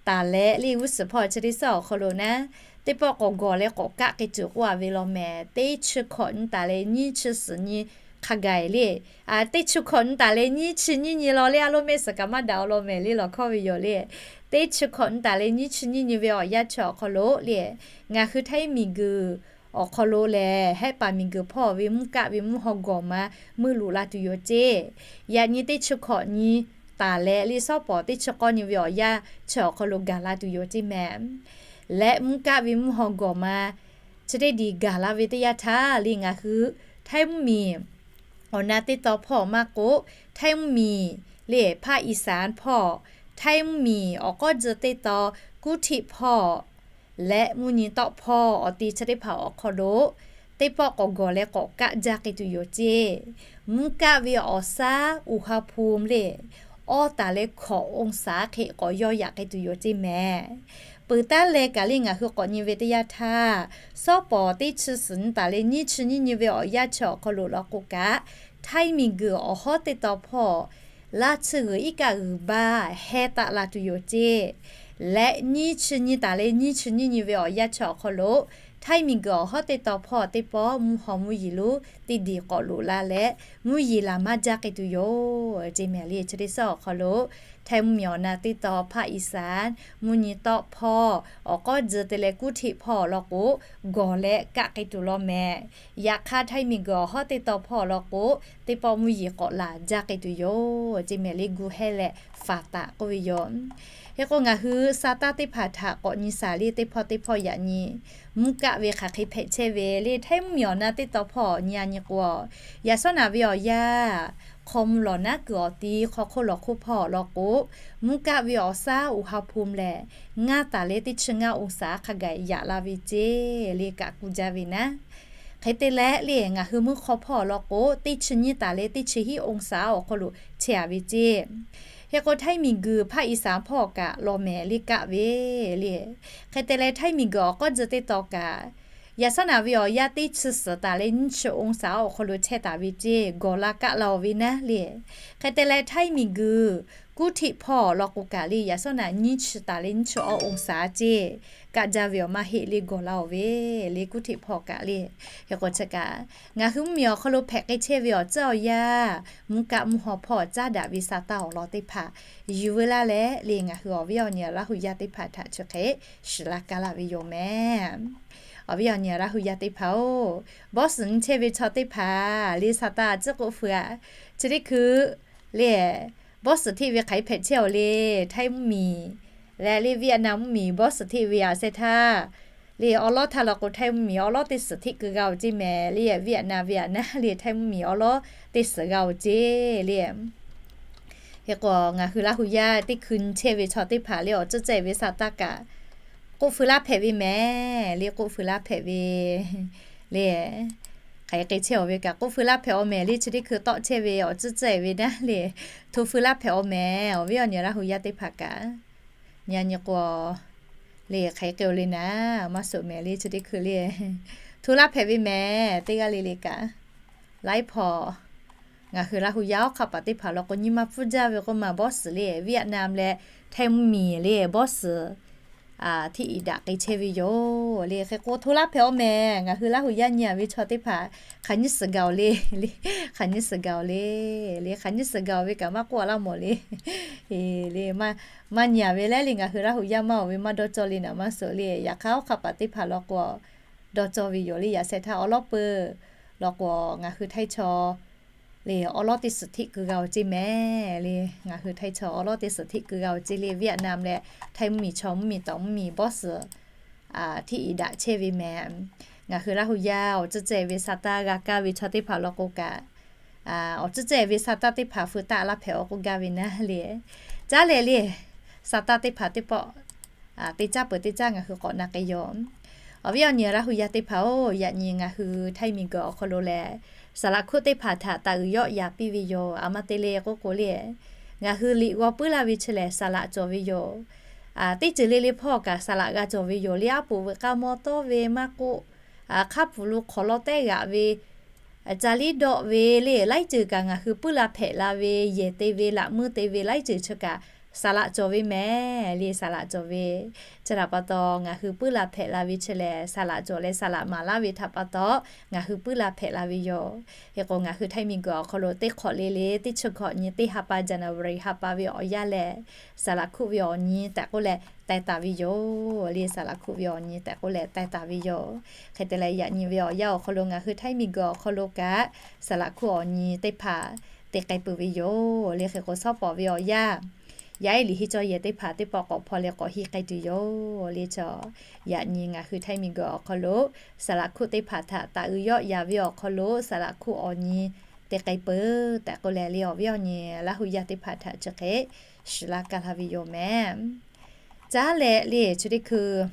taˍ leh le g'uˇ suhˍ hpawˇ chi teˇ suhˉ awˬ hk'aw lo naˉ, teˇ pawˆ k'awꞈ gawˬ leh k'awꞈ kaˆ k'ai tuˬ k'oˆ a ve law mehˍ. Teˇ chi hkawꞈ nyi taˍ leh nyiˇ chi suhˍ nyi hk'a gaˬ le, teˇ chi hkawꞈ nyi taˍ leh nyiˇ chi nyiˇ nyi law le, a loˉ mehˆ suhˍ kaꞈ maˇ daꞈ awˬ lawn mehˍ le lawˬ hkawˇ ve yoˬ le. Teˇ chi hkawꞈ nyi taˍ leh nyiˇ chi nyiˇ nyi ve awˬ yanˇ chi awˬ hk'aw lo le, ngaˬ hui Htaiˇ miˬ guiˬ awˬ hk'aw lo lehˬ, Hehˆ paˍ miˬ guiˬ hpawˇ ve mvuhˇ kaˆ ve mvuhˇ haw gawˬ ma meuˇ loꞈ la tuˬ yoˬ ceˇ. Yaꞈ nyi teˇ chi hkawꞈ nyi taˍ leh le, sawˉ pawˍ teˇ chi k'awˇ nyi ve awˬ yanˇ chi awˬ hk'aw lo gaˬ la tuˬ yoˬ ceˇ mehˍ. Leh mvuhˇ kaˆ ve mvuhˇ haw gawˬ ma chi teˇ diˬ gaˬ la ve teˇ yanˇ htaˇ le, ngaˬ hui Htaiˇ mvuhˇmiˬ awˬ na teˇ taw hpawˇ maˇ k'oˆ, Htaiˇ mvuhˇmiˬ le ภาคอีสาน hpawˇ, Htaiˇ mvuhˇmiˬ awˬ k'awˇ tcuh teˇ taw Kuˇhtiˆ hpawˇ leh Mvuhˇnyi tawˆ hpawˇ awˬ ti chi teˇ hpaˍ awˬ hk'aw lo teˇ pawˆ k'awꞈ gawˬ leh k'awꞈ kaˆ jaˇ k'ai tuˬ yoˬ ceˇ. Mvuhˇ kaˆ ve awˬ shaˉ อุณหภูมิ le awˇ taˍ leh hkawꞈ องศา hk'e k'awꞈ yawˇ yaꞈ k'ai tuˬ yoˬ ceˇ mehˍ. Peuˬ taˉ leh kaꞈ le ngaˬ hui k'awꞈ nyi ve teˇ yanˇ htaˇ, shawˉ pawˍ teˇ chi suhˍ nyi taˍ leh nyiˇ chi nyiˇ nyi ve awˬ yanˇ chi awˬ hk'aw lo law k'o kaꞈ, Htaiˇ miˬguiˬ awˬ hawˉ teˇ taw hpawˇ laˇ tsuhˇ g'uiˬ iˉ kaˆ g'uiˬ baˇ heh taˆ la tuˬ yoˬ ceˇ. Leh nyiˇ chi nyi taˍ leh nyiˇ chi nyiˇ nyi ve awˬ yanˇ chi awˬ hk'aw lo, Htaiˇ miˬguiˬ awˬ hawˉ teˇ taw hpawˇ teˇ pawˆ mvuhˇ haw mvuhˇ yeˬ lonˉ teˇ diˬ k'awꞈ loꞈ la leh, mvuhˇ yeˬ laˬ maˇ jaˇ k'ai tuˬ yoˬ ceˇ mehˍ le. Chi teˇ shawˉ awˬ hk'aw lo, Htaiˇ mvuhˇmiˬ awˬ na teˇ taw ภาคอีสาน Mvuhˇnyi tawˆ hpawˇ awˬ k'awˇ tcuh te leh Kuˇhtiˆ hpawˇ law k'o, gawˬ leh kaˆ k'ai tuˬ law mehˍ. Yaꞈ hk'aˇ Htaiˇ miˬguiˬ awˬ hawˉ teˇ taw hpawˇ law k'o, teˇ pawˆ mvuhˇ yeˬ k'awꞈ laˬ jaˇ k'ai tuˬ yoˬ ceˇ mehˍ le. Gu hehˇ leh faˍ taˍ k'oˆ ve yoˬ. Hk'e k'o ngaˬ hui sa taˇ teˇ hpaˍ htaꞈ k'awꞈ nyi shaˍ le, teˇ hpawˇ teˇ hpawˇ yaꞈ nyi mvuhˇ kaˆ ve hk'aˬ hk'e hpehꞈ chehˇ ve le. Htaiˇ mvuhˇmiˬ awˬ na teˇ taw hpawˇ nyi a nyi k'o, yaꞈ shawˉ naꞈ ve awˬ yanˇ hk'aw mvuh lawˬ naˉ kuiˬ awˬ ti hk'aw hk'oˆ lawˬ hk'oˆ hpawˇ law k'o, mvuhˇ kaˆ ve awˬ shaˉ อุณหภูมิ lehˬ ngaˇ taˍ leh teˇ chi ngaˇ องศา hk'a gaˬ yaꞈ la ve ceˇ le, kaꞈ kuˬ jaˇ ve naˉ. Hk'e te leh le ngaˬ hui mvuhˇ hk'aw hpawˇ law k'o, teˇ chi nyiˇ taˍ leh teˇ chi hiˉ องศา awˬ hk'aw lo chehˇ a ve ceˇ. Hk'e k'o Htaiˇ miˬguiˬ ภาคอีสาน hpawˇ kaꞈ law mehˍ le kaˆ ve le. Hk'e te leh Htaiˇ miˬguiˬ awˬ k'awˇ tcuh teˇ taw kaꞈ, yaꞈ shawˉ naꞈ ve awˬ yanˇ teˇ chi suhˍ taˍ leh nyiˇ chi องศา awˬ hk'aw lo chehˇ taˍ ve ceˇ, gawˬ la kaˆ la-oˬ ve naˉ le. Hk'e te leh Htaiˇ miˬguiˬ Kuˇhtiˆ hpawˇ law k'o kaꞈ le yaꞈ shawˉ naꞈ nyiˇ chi taˍ leh nyiˇ chi awˇ องศา ceˇ, kaˆ jaˇ ve awˬ maˇ heˆ le, gawˬ la-oˬ ve le Kuˇhtiˆ hpawˇ kaꞈ le. Hk'e k'o chi kaꞈ ngaˬ hui mvuhˇmiˬ awˬ hk'aw lo hpehꞈ k'ai chehˇ ve awˬ tcuhˉ awˬ yanˇ, mvuhˇ kaˆ mvuhˇ haw hpawˇ caˉ daꞈ ve sa taˇ awˬ lawn teˇ hpaˍ yuˬ veu laˇ leh le, ngaˬ hui awˬ viˉ awˬ nyi Laˇ hu yaˇ teˇ hpaˍ htaꞈ chi hk'e shiˍ la kaˇ laˇ ve yoˬ mehˍ. Awˬ viˉ awˬ nyi Laˇ hu yaˇ teˇ hpaˍ-oˬ, bawˇ suhˍ nyi chehˇ ve chaw teˇ hpaˍ le sa taˇ a tcuhˉ k'oˆ feu a. Chi teˇ hkui le bawˇ suhˍ hteˆ ve hk'aˬ hk'e hpehꞈ chehˇ-oˬ le, Htaiˇ mvuhˇmiˬ leh le Vietnam mvuhˇmiˬ bawˇ suhˍ hteˆ ve a sheh htaˇ le, awˉ lawˉ htaˇ law k'o Htaiˇ mvuhˇmiˬ awˉ lawˉ teˇ suhˍ hteˆ keu g'a-oˬ ceˇ mehˍ le. Vietnam ve a naˉ le Htaiˇ mvuhˇmiˬ awˉ lawˉ teˇ suhˍ g'a-oˬ ceˇ le. Hk'e k'o ngaˬ hui Laˇ hu yaˇ teˇ hkui nyi chehˇ ve chaw teˇ hpaˍ le awˬ tcuhˉ cehˇ ve sa taˇ kaꞈ k'oˆ feu laˇ hpehꞈ ve mehˍ le, k'oˆ feu laˇ hpehꞈ ve le. Hk'aˬ hk'e chehˇ-oˬ ve kaꞈ k'oˆ feu laˇ hpehꞈ-oˬ mehˍ le. Chi teˇ hkui tawˆ chehˇ ve awˬ tcuhˉ cehˇ ve naˉ le, hto feu laˇ hpehꞈ-oˬ mehˍ. Awˬ viˉ awˬ nyi Laˇ hu yaˇ teˇ hpaˍ kaꞈ nyi a nyi k'o le, hk'aˬ hk'e-oˬ le naˉ maˇ suꞈ mehˍ le. Chi teˇ hkui le hto laˇ hpehꞈ ve mehˍ. Teˇ g'aˇ le le kaꞈ laiˉ hpawˇ ngaˬ hui Laˇ hu yaˇ awˉ hk'aˇ paˍ teˇ hpaˍ law k'o nyi ma pfuhˇ jaˇ ve k'oˆ ma bawˇ suhˍ le Vietnam leh Htaiˇ mvuhˇmiˬ le bawˇ suhˍ hteˆ iˍ daꞈ k'ai chehˇ ve yoˬ le. Hk'e k'o hto laˇ hpehꞈ-oˬ mehˍ. Ngaˬ hui Laˇ hu yaˇ nyi a ve chaw teˇ hpaˍ hk'aˬ nyiˇ suhˍ gaˬ-oˬ le, hk'aˬ nyiˇ suhˍ gaˬ-oˬ le, le hk'aˬ nyiˇ suhˍ gaˬ-oˬ ve kaꞈ maˇ k'oˆ a laˇ mawˬ le. Le maˇ nyi a ve leh le ngaˬ hui Laˇ hu yaˇ maˇ-oˬ ve maˇ dawˇ cawˇ le naˍ maˇ suhꞈ le. Yaꞈ hk'aˇ awˉ hk'aˇ paˍ teˇ hpaˍ law k'o dawˇ cawˇ ve yoˬ le. Yaꞈ sheh htaˇ awˉ lawˉ peuˬ law k'o ngaˬ hui Htaiˇ chaw le awˉ lawˉ teˇ suhˍ hteˆ keu g'a-oˬ ceˇ mehˍ le. Ngaˬ hui Htaiˇ chaw awˉ lawˉ teˇ suhˍ hteˆ keu g'a-oˬ ceˇ le. Vietnam leh Htaiˇ mvuhˇmiˬ chaw mvuhˇmiˬ tawˍ mvuhˇmiˬ bawˇ suhˍ hteˆ iˍ daꞈ chehˇ ve mehˍ. Ngaˬ hui Laˇ hu yaˇ awˬ tcuhˉ cehˇ ve sa taˇ g'a kaˇ ve chaw teˇ hpaˍ law k'o kaꞈ awˬ tcuhˉ cehˇ ve sa taˇ teˇ hpaˍ feu taˆ laˇ hpehꞈ-oˬ k'oˆ gaˇ ve naˉ le. Caˉ leh le sa taˇ teˇ hpaˍ teˇ pawˆ teˇ caˇ peuˬ teˇ caˇ ngaˬ hui k'awꞈ na k'ai yoˬ. Awˬ viˉ awˬ nyi Laˇ hu yaˇ teˇ hpaˍ-oˬ, yaꞈ nyi ngaˬ hui Htaiˇ miˬguiˬ awˬ hk'aw lo lehˬ saˍ laꞈ hkuˆ teˇ hpaˍ htaꞈ taˍ uiˍ yawˆ yaˍ piˇ ve yoˬ. A ma te le k'oˆ k'o le ngaˬ hui liꞈ g'aw puiˉ laˇ ve chi lehˬ saˍ laꞈ cawˬ ve yoˬ. Teˇ ceuˬ le le hpawˇ kaꞈ saˍ laꞈ g'a cawˬ ve yoˬ le. Aˉ poꞈ veuꞈ k'aˇ mawˇ tawˇ ve maˇ k'oˆ, hk'aˇ pfuhˍ lo hk'awꞈ law tehˉ g'aꞈ ve, ca liˉ dawˆ ve le laiˉ ceuˬ kaꞈ ngaˬ hui puiˉ la hpehꞈ la ve, yehˬ te ve, laꞈ meuˇ te ve laiˉ ceuˬ chi kaꞈ saˍ laꞈ cawˬ ve mehˍ le. Saˍ laꞈ cawˬ ve chi htaꞈ pa taw ngaˬ hui puiˉ la hpehꞈ la ve chi lehˬ saˍ laꞈ cawˬ leh saˍ laꞈ maˍ laˇ ve htaꞈ pa taw ngaˬ hui puiˉ la hpehꞈ la ve yoˬ. Hk'e k'o ngaˬ hui Htaiˇ miˬguiˬ awˬ hk'aw lo teˇ hk'awꞈ le le teˇ chi hkawꞈ nyi teˇ ha pa January ha pa ve awˬ yanˇ lehˬ saˍ laꞈ hkuˆ ve awˬ nyi tehꞈ k'oˆ leh taiˍ taˍ ve yoˬ le. Saˍ laꞈ hkuˆ ve awˬ nyi tehꞈ k'oˆ leh taiˍ taˍ ve yoˬ. Hk'e te leh yaꞈ nyi ve awˬ yanˇ awˬ hk'aw lo ngaˬ hui Htaiˇ miˬguiˬ awˬ hk'aw lo kaꞈ saˍ laꞈ hkuˆ awˬ nyi teˇ hpaˍ te k'ai peuˬ ve yoˬ le. Hk'e k'o shawˉ pawˍ ve awˬ yanˇ yaˇ ehˉ liꞈ henˇ cawˇ yehˬ teˇ hpaˍ teˇ pawˆ k'awꞈ hpaw leh k'awꞈ henˇ k'ai tuˬ yoˬ le. Chaw yaꞈ nyi ngaˬ hui Htaiˇ miˬguiˬ awˬ hk'aw lo saˍ laꞈ hkuˆ teˇ hpaˍ htaꞈ taˍ uiˍ yawˆ yaˍ ve awˬ hk'aw lo saˍ laꞈ hkuˆ awˬ nyi te k'ai peuˬ tehꞈ k'oˆ leh le, awˬ viˉ awˬ nyi Laˇ hu yaˇ teˇ hpaˍ htaꞈ chi hk'e shiˍ laˇ kaˇ laˇ ve yoˬ mehˍ. Caˉ leh le chi teˇ hkui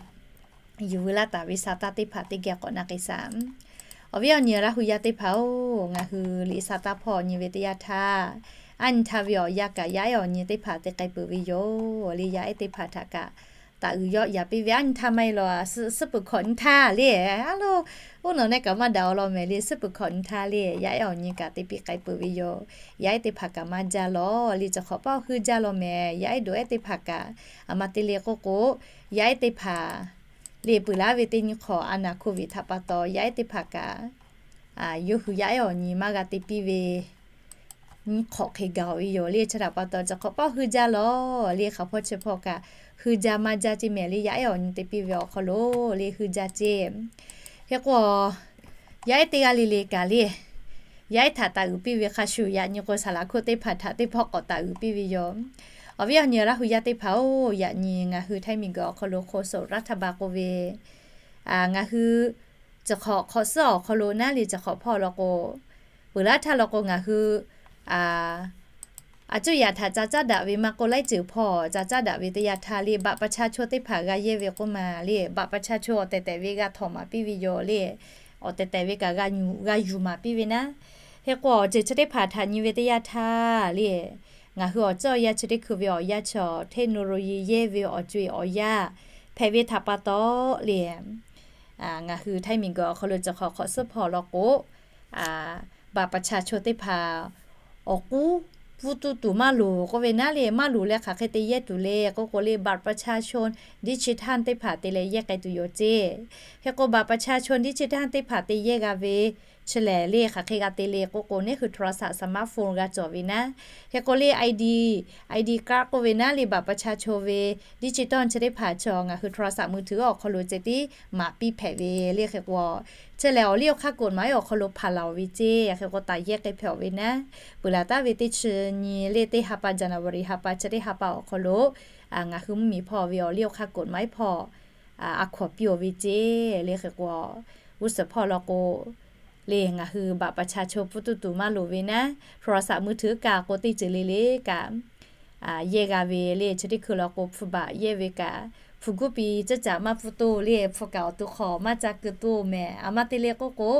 yuˬ veu laˇ taˍ ve sa taˇ teˇ hpaˍ teˇ geh k'awꞈ na k'ai shaˍ. Awˬ viˉ awˬ nyi Laˇ hu yaˇ teˇ hpaˍ-oˬ, ngaˬ hui liꞈ sa taˇ hpawˇ nyi ve teˇ yanˇ htaˇ, aˉ nyi htaˇ ve awˬ yanˇ kaꞈ yaˇ ehˉ awˬ nyi teˇ hpaˍ te k'ai peuˬ ve yoˬ le. Yaˇ ehˉ teˇ hpaˍ htaꞈ kaꞈ taˍ uiˍ yawˆ yaˍ piˇ ve aˉ nyi htaˇ maˇ heˆ law, suhˉ peuˬ hkawꞈ nyi htaˇ le, a lo, oˇ nawˬ nehˆ kaꞈ maˇ daꞈ awˬ lawn mehˍ le, suhˉ peuˬ hkawꞈ nyi htaˇ le, yaˇ ehˉ awˬ nyi kaꞈ te piˇ k'ai peuˬ ve yoˬ. Yaˇ ehˉ teˇ hpaˍ kaꞈ maˇ jaˇ law le, cawˬ hk'awꞈ paˇ hui jaˇ law mehˍ. Yaˇ ehˉ dawˬ ehˉ teˇ hpaˍ kaꞈ, a ma te le k'oˆ k'o, yaˇ ehˉ teˇ hpaˍ le peuˬ laˇ ve teˇ nyi hk'awꞈ a naˍ hko viꞈ htaꞈ pa taw, yaˇ ehˉ teˇ hpaˍ kaꞈ yawˇ hui yaˇ ehˉ awˬ nyi maˇ g'a te piˇ ve nyi hk'awꞈ hk'e gaˬ ve yoˬ le. Chi htaꞈ pa taw cawˬ hk'awꞈ paˇ hui jaˇ law le, hk'a hpawˇ chi hpawˇ kaꞈ hui jaˇ maˇ jaˇ ceˇ mehˍ le, yaˇ ehˉ awˬ nyi te piˇ ve awˬ hk'aw lo le hui jaˇ ceˇ. Hk'e k'o, yaˇ ehˉ teˇ g'aˇ le le kaꞈ le, yaˇ ehˉ htaꞈ taˍ uiˍ piˇ ve hk'a shuˍ, yaꞈ nyi k'o saˍ laˍ hkoˆ teˇ hpaˍ htaꞈ teˇ pawˆ k'awꞈ taˍ uiˍ piˇ ve yoˬ. Awˬ viˉ awˬ nyi Laˇ hu yaˇ teˇ hpaˍ-oˬ, yaꞈ nyi ngaˬ hui ไทย miˬguiˬ awˬ hk'aw lo โฆษกรัฐบาล k'oˆ ve, ngaˬ hui cawˬ hk'awꞈ hk'awꞈ suhˉ awˬ hk'aw lo naˉ le cawˬ hk'awꞈ hpawˇ law k'o, peuˬ laˇ htaˇ law k'o ngaˬ hui a cuˇ yaꞈ htaꞈ ca caˉ daꞈ ve maˇ k'oˆ, laiˉ ceuˬ hpawˇ ca caˉ daꞈ ve teˇ yanˇ htaˇ le, บัตรประชาชน teˇ hpaˍ g'a yehˇ ve k'oˆ ma le, บัตรประชาชน awˬ tehˬ tehˬ ve g'a htawnˍ maˍ piˇ ve yoˬ le. Awˬ tehˬ tehˬ ve kaꞈ g'a yuˬ maˍ piˇ ve naˉ. Hk'e k'o, awˬ ceuˬ chi teˇ hpaˍ htaꞈ nyi ve teˇ yanˇ htaˇ le, ngaˬ hui awˬ ceuˬ awˬ yanˇ chi teˇ hkui ve awˬ yanˇ chi, technology yehˇ ve awˬ co-e awˬ yanˇ hpehꞈ ve htaꞈ pa taw le, ngaˬ hui ไทย miˬguiˬ awˬ hk'aw lo cawˬ hk'awꞈ hk'awꞈ suhˉ hpawˇ law k'o, บัตรประชาชน teˇ hpaˍ awˬ k'uˉ pfuhˇ tuˇ tuˬ maˇ loˍ k'oˆ ve naˉ le, maˇ loˍ leh hk'aˬ hk'e te yehˇ tuˬ le k'oˆ k'o le, บัตรประชาชน ดิจิทัล teˇ hpaˍ te leh yehˇ k'ai tuˬ yoˬ ceˇ. Hk'e k'o, บัตรประชาชน ดิจิทัล teˇ hpaˍ te yehˇ g'a ve chi lehˬ le, hk'aˬ hk'e g'a te le k'oˆ k'o, neˉ hui โทรศัพท์ smartphone g'a cawˬ ve naˉ. Hk'e k'o le, ID, ID card k'oˆ ve naˉ le, บัตรประชาชน ve digital chi teˇ hpaˍ chi ngaˬ hui โทรศัพท์มือถือ awˬ hk'aw lo ceh tiˉ maˍ piˇ hpehꞈ ve le. Hk'e k'o, chi lehˬ awˬ liˇ awˬ hk'aˇ กฎหมาย awˬ hk'aw lo hpaˍ laˬ ve ceˇ. Hk'e k'o, taˍ yehˇ k'ai hpehꞈ-oˬ ve naˉ. Peuˬ laˬ taˍ ve teˇ chi nyi le, teˇ ha pa January ha pa chi teˇ ha pa awˬ hk'aw lo ngaˬ hui mvuhˇmiˬ hpawˇ ve awˬ liˇ awˬ hk'aˇ กฎหมาย hpawˇ a hkawˍ piˇ-oˬ ve ceˇ le. Hk'e k'o, g'uˇ suhˍ hpawˇ law k'o le, ngaˬ hui บัตรประชาชน pfuhˇ tuˇ tuˬ maˇ loˍ ve naˉ, โทรศัพท์มือถือ kaꞈ k'o teˇ ceuˬ le le kaꞈ yehˇ g'a ve le. Chi teˇ hkui law k'o, hpu บัตร yehˇ ve kaꞈ, hpu guˇ piˇ ceuˇ caꞈ maˇ pfuhˇ toˇ le, hpu kaꞈ awˬ to hk'aw maˇ ca keu toˇ mehˍ. A ma te le k'oˆ k'o,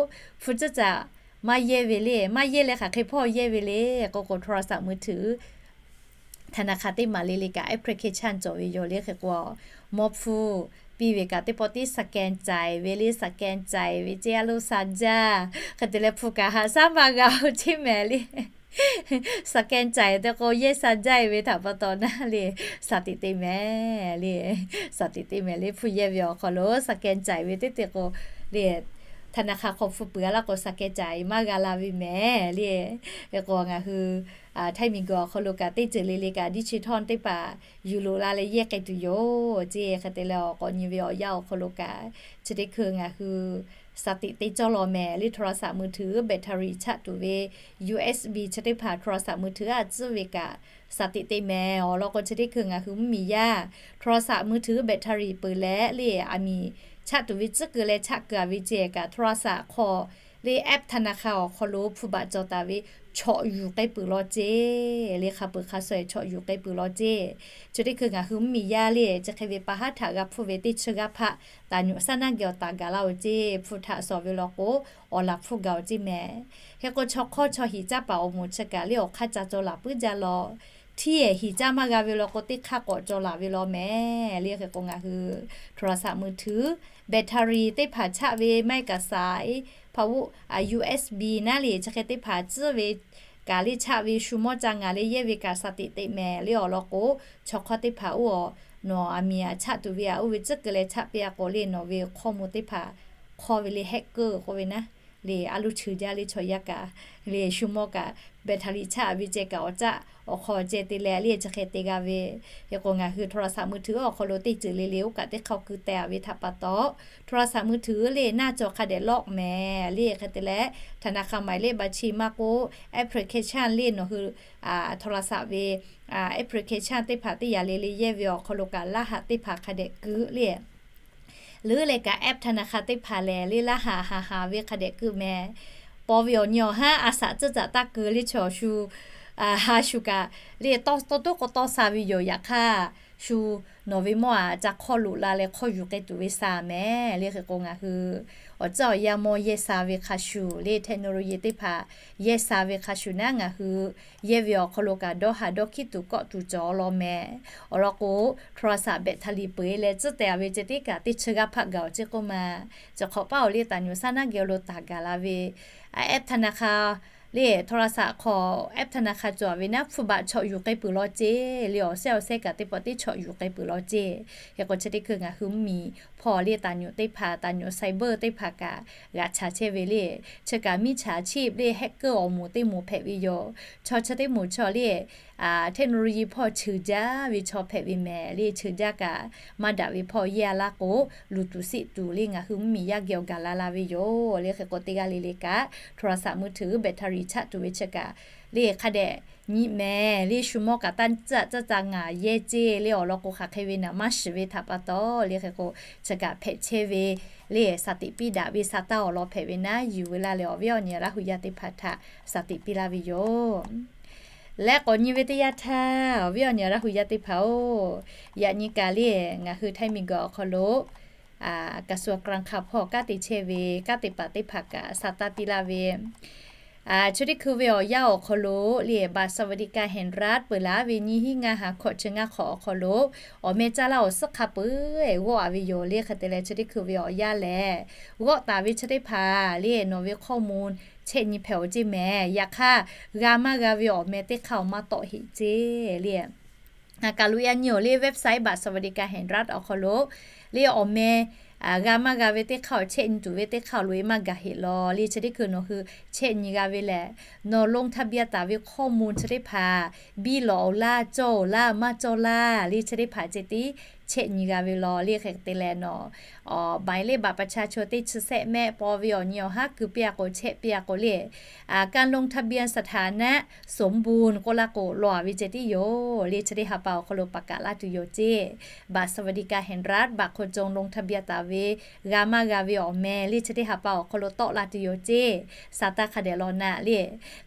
hpu ceuˇ caꞈ maˇ yehˇ ve le, maˇ yehˇ leh hk'aˬ hk'e hpawˇ yehˇ ve le k'oˆ k'o, โทรศัพท์มือถือ ธนาคาร teˇ maˍ le le kaꞈ application cawˬ ve yoˬ le. Hk'e k'o, mawˇ hpu piˇ ve kaꞈ teˇ pawˆ tiˉ สแกนจ่าย ve le, สแกนจ่าย ve ceˇ a lo sa jaˇ. Hk'e te leh hpu kaꞈ haꞈ shaˉ maˇ g'a-oˬ ceˇ mehˍ le. สแกนจ่าย te k'o yehˇ sa jaˇ-e ve htaꞈ pa taw naˉ le, sa tiꞈ te mehˍ le. Sa tiꞈ te mehˍ le, hpu yehˇ ve awˬ hk'aw lo สแกนจ่าย ve teˇ te k'o le, ธนาคาร hk'aw hpu peuˬ-a laˇ k'o สแกนจ่าย maˇ g'a la ve mehˍ le. Hk'e k'o ngaˬ hui ไทย miˬguiˬ awˬ hk'aw lo kaꞈ teˇ ceuˬ le le kaꞈ digital teˇ hpaˍ yuˬ loꞈ la leh yehˇ k'ai tuˬ yoˬ ceˇ. Hk'e te leh awˬ k'awꞈ nyi ve awˬ yanˇ awˬ hk'aw lo kaꞈ chi teˇ hkui ngaˬ hui sa tiꞈ te cawˇ law mehˍ le. โทรศัพท์มือถือ แบตเตอรี่ chaˆ tuˬ ve USB chi teˇ hpaˍ โทรศัพท์มือถือ a tcuhˉ ve kaꞈ sa tiꞈ te mehˍ. Awˬ lawn k'o, chi teˇ hkui ngaˬ hui mvuhˇmiˬ yaˇ โทรศัพท์มือถือ แบตเตอรี่ peuˬ leh le, a miˍ chaˆ tuˬ ve tcuhˉ keu leh chaˆ keu-a ve ceˇ kaꞈ, โทรศัพท์ hk'aw le, app ธนาคาร awˬ hk'aw lo hpu บัตร cawˬ taˍ ve chawꞈ yuˬ k'ai peuˬ law ceˇ le. Hk'a peuˬ hk'a suh-e chawꞈ yuˬ k'ai peuˬ law ceˇ. Chi teˇ hkui ngaˬ hui mvuhˇmiˬ yaˇ le, chi hk'e ve pa haˉ htaꞈ g'a hpfuhˇ ve teˇ chi g'aˇ hpaˆ taˍ nyuꞈ shaˉ naˉ geh awˬ taˍ gaˬ laˇ-oˬ ceˇ. Hpu htaꞈ shawˍ ve law k'o, awˬ laˬ hpfuhˇ gaˬ-oˬ ceˇ mehˍ. Hk'e k'o, chaw hk'awˇ chaw hiˍ caˇ paˍ awˬ moˍ chi kaꞈ le awˬ hk'aˇ ca caw laˬ puiˉ jaˇ law. Hteˇ-ehˍ hiˍ caˇ maˇ g'a ve law k'o, teˇ hk'aˇ k'awꞈ caw laˬ ve law mehˍ le. Hk'e k'o, ngaˬ hui โทรศัพท์มือถือ แบตเตอรี่ teˇ hpaˍ chaˆ ve maˇ heˆ kaꞈ sa-e, hpaˍ-oˬ, USB naˉ le chi hk'e teˇ hpaˍ tcuhˉ ve kaꞈ le chaˆ ve shu mawˇ ca ngaˬ le yehˇ ve kaꞈ sa tiꞈ te mehˍ le. Awˬ lawn k'o, chaw hk'awˇ teˇ hpaˍ oˇ awˬ, nawˬ a miˍ a chaˆ tuˬ ve a oˇ ve tcuhˉ keu leh chaˆ piˇ-a k'o le, nawˬ ve hkawˇ mawˇ teˇ hpaˍ hk'awˇ ve le hack keu k'oˆ ve naˉ le, a loˇ cheuˬ jaˇ le chaw yaˇ kaꞈ le shu mawˇ kaꞈ แบตเตอรี่ chaˆ ve ceh kaꞈ awˬ caˆ awˬ hk'aw ceh te leh le chi hk'e te g'a ve. Hk'e k'o, ngaˬ hui โทรศัพท์มือถือ awˬ hk'aw lo teˇ ceuˬ le le oˇ kaꞈ teˇ hk'aw keu teh-a ve htaꞈ pa taw, โทรศัพท์มือถือ le naˇ cawˬ hk'a dehꞈ lawˆ mehˍ le. Hk'e te leh ธนาคาร หมายเลขบัญชี maˇ k'oˆ, application le nawˬ hui โทรศัพท์ ve application teˇ hpaˍ teˇ yaꞈ le le yehˇ ve awˬ hk'aw lo kaꞈ laˇ haꞈ teˇ hpaˍ hk'a dehꞈ keu le. Leuˉ leh kaꞈ app ธนาคาร teˇ hpaˍ lehˬ le laˇ haꞈ haˍ haˍ ve hk'a dehꞈ keu mehˍ. paw ve awˬ nyi awˬ haˉ a shaꞈ tcuhˇ caꞈ taˇ keu le chaw shu, ha shu kaꞈ le tawˇ tawˇ toˉ k'o tawˇ sha ve yoˬ. Yaꞈ hk'aˇ, shu nawˬ ve mawˇ aꞈ ca hk'awˇ loꞈ la leh hk'awˇ yuˬ k'ai tuˬ ve sha mehˍ le. Hk'e k'o ngaˬ hui awˬ tcuhˇ awˬ yanˇ mawˇ yehˇ sha ve hk'a shuˍ le technology teˇ hpaˍ yehˇ sha ve hk'a shuˍ naˉ ngaˬ hui yehˇ ve awˬ hk'aw lo kaꞈ dawˇ haˍ dawˇ hkiˉ tuˬ kawˆ tuˬ cawˬ law mehˍ. Awˬ lawn k'o, โทรศัพท์ แบตเตอรี่ peuˬ e leh tcuhˉ tehˬ ve ceh tiˉ kaꞈ teˇ chi g'aˇ hpaˆ gaˬ awˬ ceˇ k'oˆ ma. Chi hk'awꞈ paˉ awˬ le taˍ nyuˬ saˉ naˉ geh lo taˍ gaˬ la ve app ธนาคาร le โทรศัพท์ hk'aw app ธนาคาร cawˬ ve naˉ hpu baꞈ chawꞈ yuˬ k'ai peuˬ law ceˇ le. Awˬ sehˉ awˬ sehˉ kaꞈ teˇ pawˆ teˇ chawꞈ yuˬ k'ai peuˬ law ceˇ. Hk'e k'o chi teˇ hkui ngaˬ hui mvuhˇmiˬ hpawˇ le taˍ nyuˬ teˇ hpaˍ taˍ nyuˬ ไซเบอร์ teˇ hpaˍ kaꞈ g'aꞈ chaˍ chehˇ ve le. Chi kaꞈ มิจฉาชีพ le hacker awˬ moˍ teˇ moˍ hpehꞈ ve yoˬ. Chaw chi teˇ moˍ chaw le technology hpawˇ cheuˬ jaˇ ve chaw hpehꞈ ve mehˍ le. Cheuˬ jaˇ kaꞈ maˇ daꞈ ve hpawˇ yehˇ a laˇ k'o, luˬ tuˬ siˆ tuˬ le ngaˬ hui mvuhˇmiˬ yaˇ geh awˬ gaˬ la la ve yoˬ le. Hk'e k'o teˇ g'aˇ le le kaꞈ โทรศัพท์มือถือ แบตเตอรี่ chaˆ tuˬ ve chi kaꞈ le hk'a dehꞈ nyi mehˍ le. Shu mawˇ kaꞈ taˇ tcuhˇ caˇ caˇ ngaˬ yehˇ ceˇ le. Awˬ lawn k'o hk'aˬ hk'e ve naˍ maˇ shiˍ ve htaꞈ pa taw le. Hk'e k'o chi kaꞈ hpehꞈ chehˇ ve le shaˍ tiꞈ piˇ daꞈ ve sha taˇ awˬ lawn hpehꞈ ve naˉ yuˬ ve laˇ leh awˬ viˉ awˬ nyi Laˇ hu yaˇ teˇ hpaˍ htaꞈ shaˍ tiꞈ piˇ laˇ ve yoˬ. Leh k'awꞈ nyi ve teˇ yanˇ htaˇ awˬ viˉ awˬ nyi Laˇ hu yaˇ teˇ hpaˍ-oˬ, yaꞈ nyi kaꞈ le ngaˬ hui ไทย miˬguiˬ awˬ hk'aw lo กระทรวงการคลัง hpawˇ kanˉ te chehˇ ve kanˉ te paˍ teˇ hpaˍ kaꞈ sha taˇ piˇ laˇ ve, chi teˇ hkui ve awˬ yanˇ awˬ hk'aw lo le บัตรสวัสดิการแห่งรัฐ peuˬ laˇ ve nyiˇ hinˉ ngaˇ ha hkawꞈ chi ngaˇ hk'awꞈ awˬ hk'aw lo awˬ meh caˇ laˇ awˬ suhˉ hk'a peu-eˬ g'awˆ a ve yoˬ le. Hk'e te leh chi teˇ hkui ve awˬ yanˇ lehˬ, g'awˆ taˍ ve chi teˇ hpaˍ le nawˬ ve ข้อมูล chehˆ nyi hpehꞈ awˬ ceˇ mehˍ. Yaꞈ hk'aˇ, g'a maˇ g'a ve awˬ meh teˇ hk'aˇ awˬ maˇ tawˆ heˆ ceˇ le. Kaˬ lo yaꞈ nyi awˬ le website บัตรสวัสดิการแห่งรัฐ awˬ hk'aw lo le awˬ meh g'a maˇ g'a ve teˇ hk'aˇ awˬ chehˆ nyi tuˬ ve teˇ hk'aˇ awˬ loꞈ e maˇ gaˬ heˆ law le. Chi teˇ hkui nawˬ hui chehˆ nyi g'a ve lehˬ, nawˬ ลงทะเบียน taˍ ve ข้อมูล chi teˇ hpaˍ biˇ lawꞈ awˬ laˇ cawˇ awˬ laˇ maˇ cawˇ laˇ le. Chi teˇ hpaˍ ceh tiˉ chehˆ nyi g'a ve law le. Hk'e te leh nawˬ หมายเลขบัตรประชาชน teˇ chi sehˆ mehˆ paw ve awˬ nyi awˬ haˉ keu piˇ a k'o chehˆ piˇ a k'o le การลงทะเบียนสถานะสมบูรณ์ k'oˆ laˇ k'o lawˬ a ve ceh tiˉ yoˬ le. Chi teˇ ha pa awˬ hk'aw lo paˍ kaꞈ laˇ tuˬ yoˬ ceˇ. บัตรสวัสดิการแห่งรัฐ บัตรคนจน ลงทะเบียน taˍ ve g'a maˇ g'a ve awˬ meh le chi teˇ ha pa awˬ hk'aw lo tawˆ la tuˬ yoˬ ceˇ. Sha taˇ hk'a dehꞈ law na le.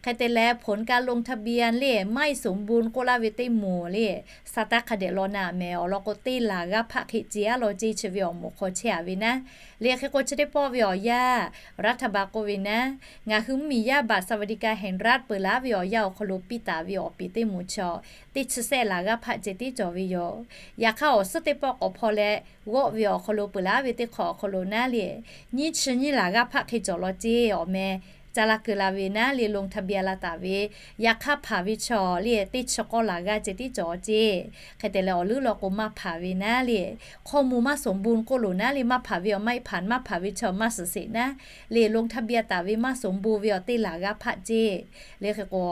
Hk'e te leh ผลการลงทะเบียน le ไม่สมบูรณ์ k'oˆ laˇ ve teˇ moˍ le sha taˇ hk'a dehꞈ law na mehˍ. Awˬ lawn k'o teˇ laˬ g'aˇ hpaˆ hk'e ce a law ceˇ chi ve awˬ moˍ hk'aw chehˇ a ve naˉ le. Hk'e k'o chi teˇ pawˆ ve awˬ yanˇ รัฐบาล k'oˆ ve naˉ, ngaˬ hui mvuhˇmiˬ yaˇ บัตรสวัสดิการแห่งรัฐ peuˬ laˇ ve awˬ yanˇ awˬ hk'aw lo piˇ taˍ ve awˬ piˍ teˇ moˍ chaw teˇ chi sehˆ laˬ g'aˇ hpaˆ ceh tiˉ cawˬ ve yoˬ. Yaꞈ hk'aˇ awˬ suhˉ teˇ pawˆ k'awꞈ hpaw leh g'awˆ ve awˬ hk'aw lo peuˬ laˇ ve teˇ hk'awꞈ awˬ hk'aw lo naˉ le, nyiˇ chi nyiˇ laˬ g'aˇ hpaˆ hk'e cawˬ law ceˇ awˬ meh caˇ laˇ keu la ve naˉ le ลงทะเบียน la taˍ ve. Yaꞈ hk'aˇ hpanˍ ve chaw le teˇ chi k'awˇ laˬ g'aˇ ceh tiˉ cawˬ ceˇ. Hk'e te leh awˬ leuˉ law k'o maˇ hpanˍ ve naˉ le ข้อมูลไม่สมบูรณ์ k'oˆ loˬ naˉ le maˇ hpanˍ ve awˬ maˇ hpanˍ ve chaw maˇ suhˍ sheˍ naˉ le ลงทะเบียน taˍ ve maˇสมบูรณ์ ve awˬ teˇ laˬ g'aˇ hpaˆ ceˇ. Le hk'e k'o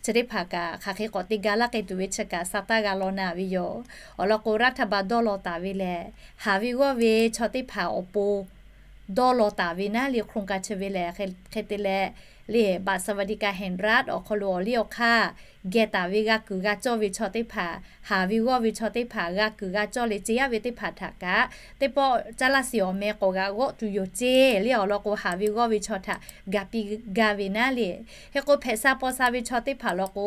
chi teˇ hpaˍ kaꞈ hk'aˬ hk'e k'awꞈ te ga laˇ k'ai tuˬ ve chi kaꞈ sha taˇ g'a law na ve yoˬ. Awˬ lawn k'o รัฐบาล dawˇ law taˍ ve lehˬ, haˍ ve g'awˇ ve chaw teˇ hpaˍ awˬ pon dawˇ law taˍ ve naˉ le โครงการ chi ve lehˬ, hk'e te leh le บัตรสวัสดิการแห่งรัฐ awˬ hk'aw lo awˬ liˇ awˬ hk'aˇ geh taˍ ve g'a kuiˬ g'a cawˇ ve chaw teˇ hpaˍ, haˍ ve g'awˇ ve chaw teˇ hpaˍ g'a kuiˬ g'a cawˇ le ce yaˇ ve teˇ hpaˍ htaꞈ kaꞈ teˇ pawˆ caˇ laˇ sheˍ awˬ meh k'awꞈ g'a g'awˆ tuˬ yoˬ ceˇ le. Awˬ lawn k'o haˍ ve g'awˇ ve chaw htaꞈ ga piˇ gaˇ ve naˉ le. Hk'e k'o hpehꞈ sha paw sha ve chaw teˇ hpaˍ law k'o,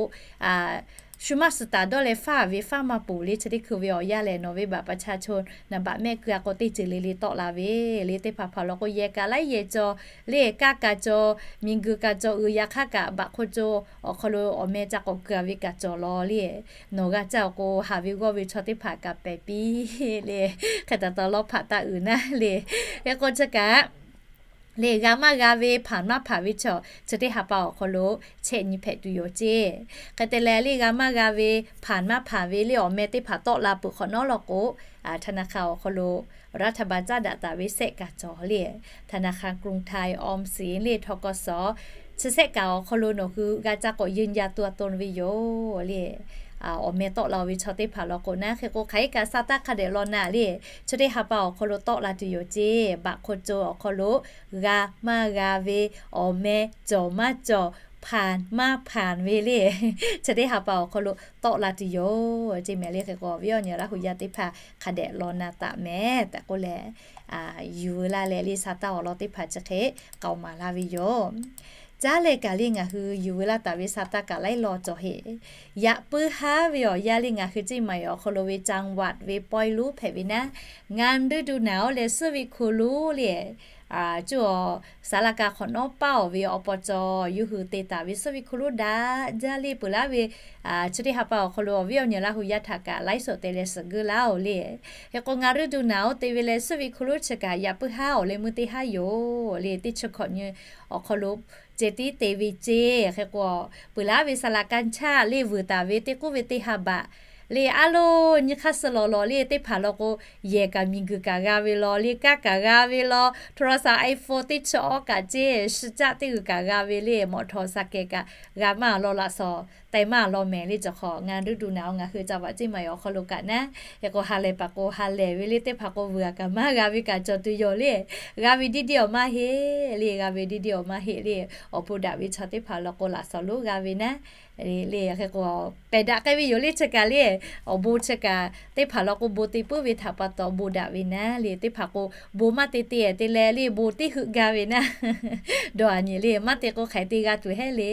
shu maˇ suhˍ taˍ dawˇ leh faˇ ve faˇ maˇ poˬ le. Chi teˇ hkui ve awˬ yanˇ lehˬ nawˬ ve บัตรประชาชน naˍ baꞈ mehˆ keu a k'o teˇ ceuˬ le le tawˆ la ve le. Teˇ hpaˍ hpaˍ law k'o yehˬ kaꞈ laiˉ yehˬ cawˬ le, kaˇ kaꞈ cawˬ, miˬguiˬ kaꞈ cawˬ, uiˍ yaꞈ hk'aˇ kaꞈ บัตรคนจน awˬ hk'aw lo awˬ meh ca k'awꞈ keu a ve kaꞈ cawˬ law le. Nawˬ g'a caˇ awˬ k'o haˍ ve g'awˇ ve chaw teˇ hpaˍ kaꞈ pehˬ piˇ le. Hk'e te taw lawˇ hpaꞈ taˇ uiˍ naˉ le. Hk'e k'o chi kaꞈ le g'a maˇ g'a ve hpanˍ maˇ hpanˍ ve chaw chi teˇ ha pa awˬ hk'aw lo chehˆ nyi hpehꞈ tuˬ yoˬ ceˇ. Hk'e te leh le g'a maˇ g'a ve hpanˍ maˇ hpanˍ ve le awˬ meh teˇ hpaˍ tawˆ la peuˬ hk'awꞈ nawˉ law k'o, ธนาคาร awˬ hk'aw lo รัฐบาล caˉ daꞈ taˍ ve sehˆ kaꞈ cawˬ le. ธนาคารกรุงไทย ออมสิน le ธ.ก.ส chi sehˆ kaꞈ awˬ hk'aw lo nawˬ hui g'a caˇ k'awꞈ ยืนยันตัวตน ve yoˬ le. Awˬ meh tawˆ la ve chaw teˇ hpaˍ law k'o naˉ, hk'e k'o hk'aˬ hk'e kaꞈ sha taˇ hk'a dehꞈ law na le. Chi teˇ ha pa awˬ hk'aw lo tawˆ la tuˬ yoˬ ceˇ. บัตรคนจน awˬ hk'aw lo g'a maˇ g'a ve awˬ meh cawˬ maˇ cawˬ, hpanˍ maˇ hpanˍ ve le, chi teˇ ha pa awˬ hk'aw lo tawˆ la tuˬ yoˬ ceˇ mehˍ le. Hk'e k'o awˬ viˉ awˬ nyi Laˇ hu yaˇ teˇ hpaˍ hk'a dehꞈ law na taˍ mehˍ tehꞈ k'oˆ leh, yuˬ laˇ leh le sha taˇ awˬ lawn teˇ hpaˍ chi hk'e k'aoˍ maˍ laˇ ve yoˬ. Caˉ leh kaꞈ le ngaˬ hui yuˬ veu laˇ taˍ ve sa taˇ kaꞈ laiˉ law cawˬ heˆ. Yaꞈ puiˉ haˉ ve awˬ yanˇ le ngaˬ hui ceˇ maˬ awˬ hk'aw lo ve จังหวัด ve ปอยหลู่ hpehꞈ ve naˉ, งานฤดูหนาว leh ซื่ꞈ ve hku lonˉ le, cuˇ awˬ ศาลาการ hk'awꞈ nawˉ paˇ awˬ ve awˬ pa cawˬ yuˬ hui te taˍ ve ซื่ꞈ ve hku lonˉ daꞈ jaˇ le peuˬ laˉ ve, chi teˇ ha pa awˬ hk'aw lo awˬ viˉ awˬ nyi Laˇ hu yaˇ htaꞈ kaꞈ laiˉ suhˍ te leh suhˍ guˇ laˇ-oˬ le. Hk'e k'o งานฤดูหนาว te ve leh ซื่ꞈ ve hku lonˉ chi kaꞈ yaꞈ puiˉ haˉ awˬ leh meuˇ teˇ haˉ yoˬ le. Teˇ chi hkawꞈ nyi awˬ hk'aw lo ceh tiˉ te ve ceˇ. Hk'e k'o peuˬ laˉ ve ศาลาการ chaˇ le vuiˬ taˍ ve teˇ k'oˆ ve teˇ ha baꞈ le, a loˬ nyi hk'aˇ suh lawˬ lawˬ le teˇ hpaˍ law k'o, yehˬ kaꞈ miˬguiˬ kaꞈ g'a ve law le, kanˉ kaꞈ g'a ve law, โทรศัพท์ iPhone teˇ chi awˉ kaꞈ ceˇ, shi caˆ teˇ g'uiˬ kaꞈ g'a ve le, มอเตอร์ไซค์ kaꞈ g'a maˇ law, laꞈ shawˍ teh maˇ law mehˍ le. Cawˬ hk'awꞈ งานฤดูหนาว ngaˬ hui ca vaꞈ ceˇ maˬ awˬ hk'aw lo kaꞈ naˉ, hk'e k'o ha lehˬ paˍ k'o ha lehˬ ve le teˇ hpaˍ k'o vuiˬ kaꞈ maˇ g'a ve kaꞈ cawˬ tuˬ yoˬ le. G'a ve diˇ diˇ awˬ maˇ heˆ le, g'a ve diˇ diˇ awˬ maˇ heˆ le. Awˬ bon daꞈ ve chaw teˇ hpaˍ law k'o laꞈ shawˍ lonˉ g'a ve naˉ le. Hk'e k'o pehˬ daꞈ k'ai ve yoˬ le chi kaꞈ le. Awˬ bon chi kaꞈ teˇ hpaˍ law k'o bon te puiˉ ve htaꞈ pa taw bon daꞈ ve naˉ le. Teˇ hpaˍ k'o bon maˇ te te te leh le bon teˇ heuˆ gaˇ ve naˉ, dawˇ a nyi le maˇ te k'o hk'aˬ hk'e te g'a tuˬ heˆ le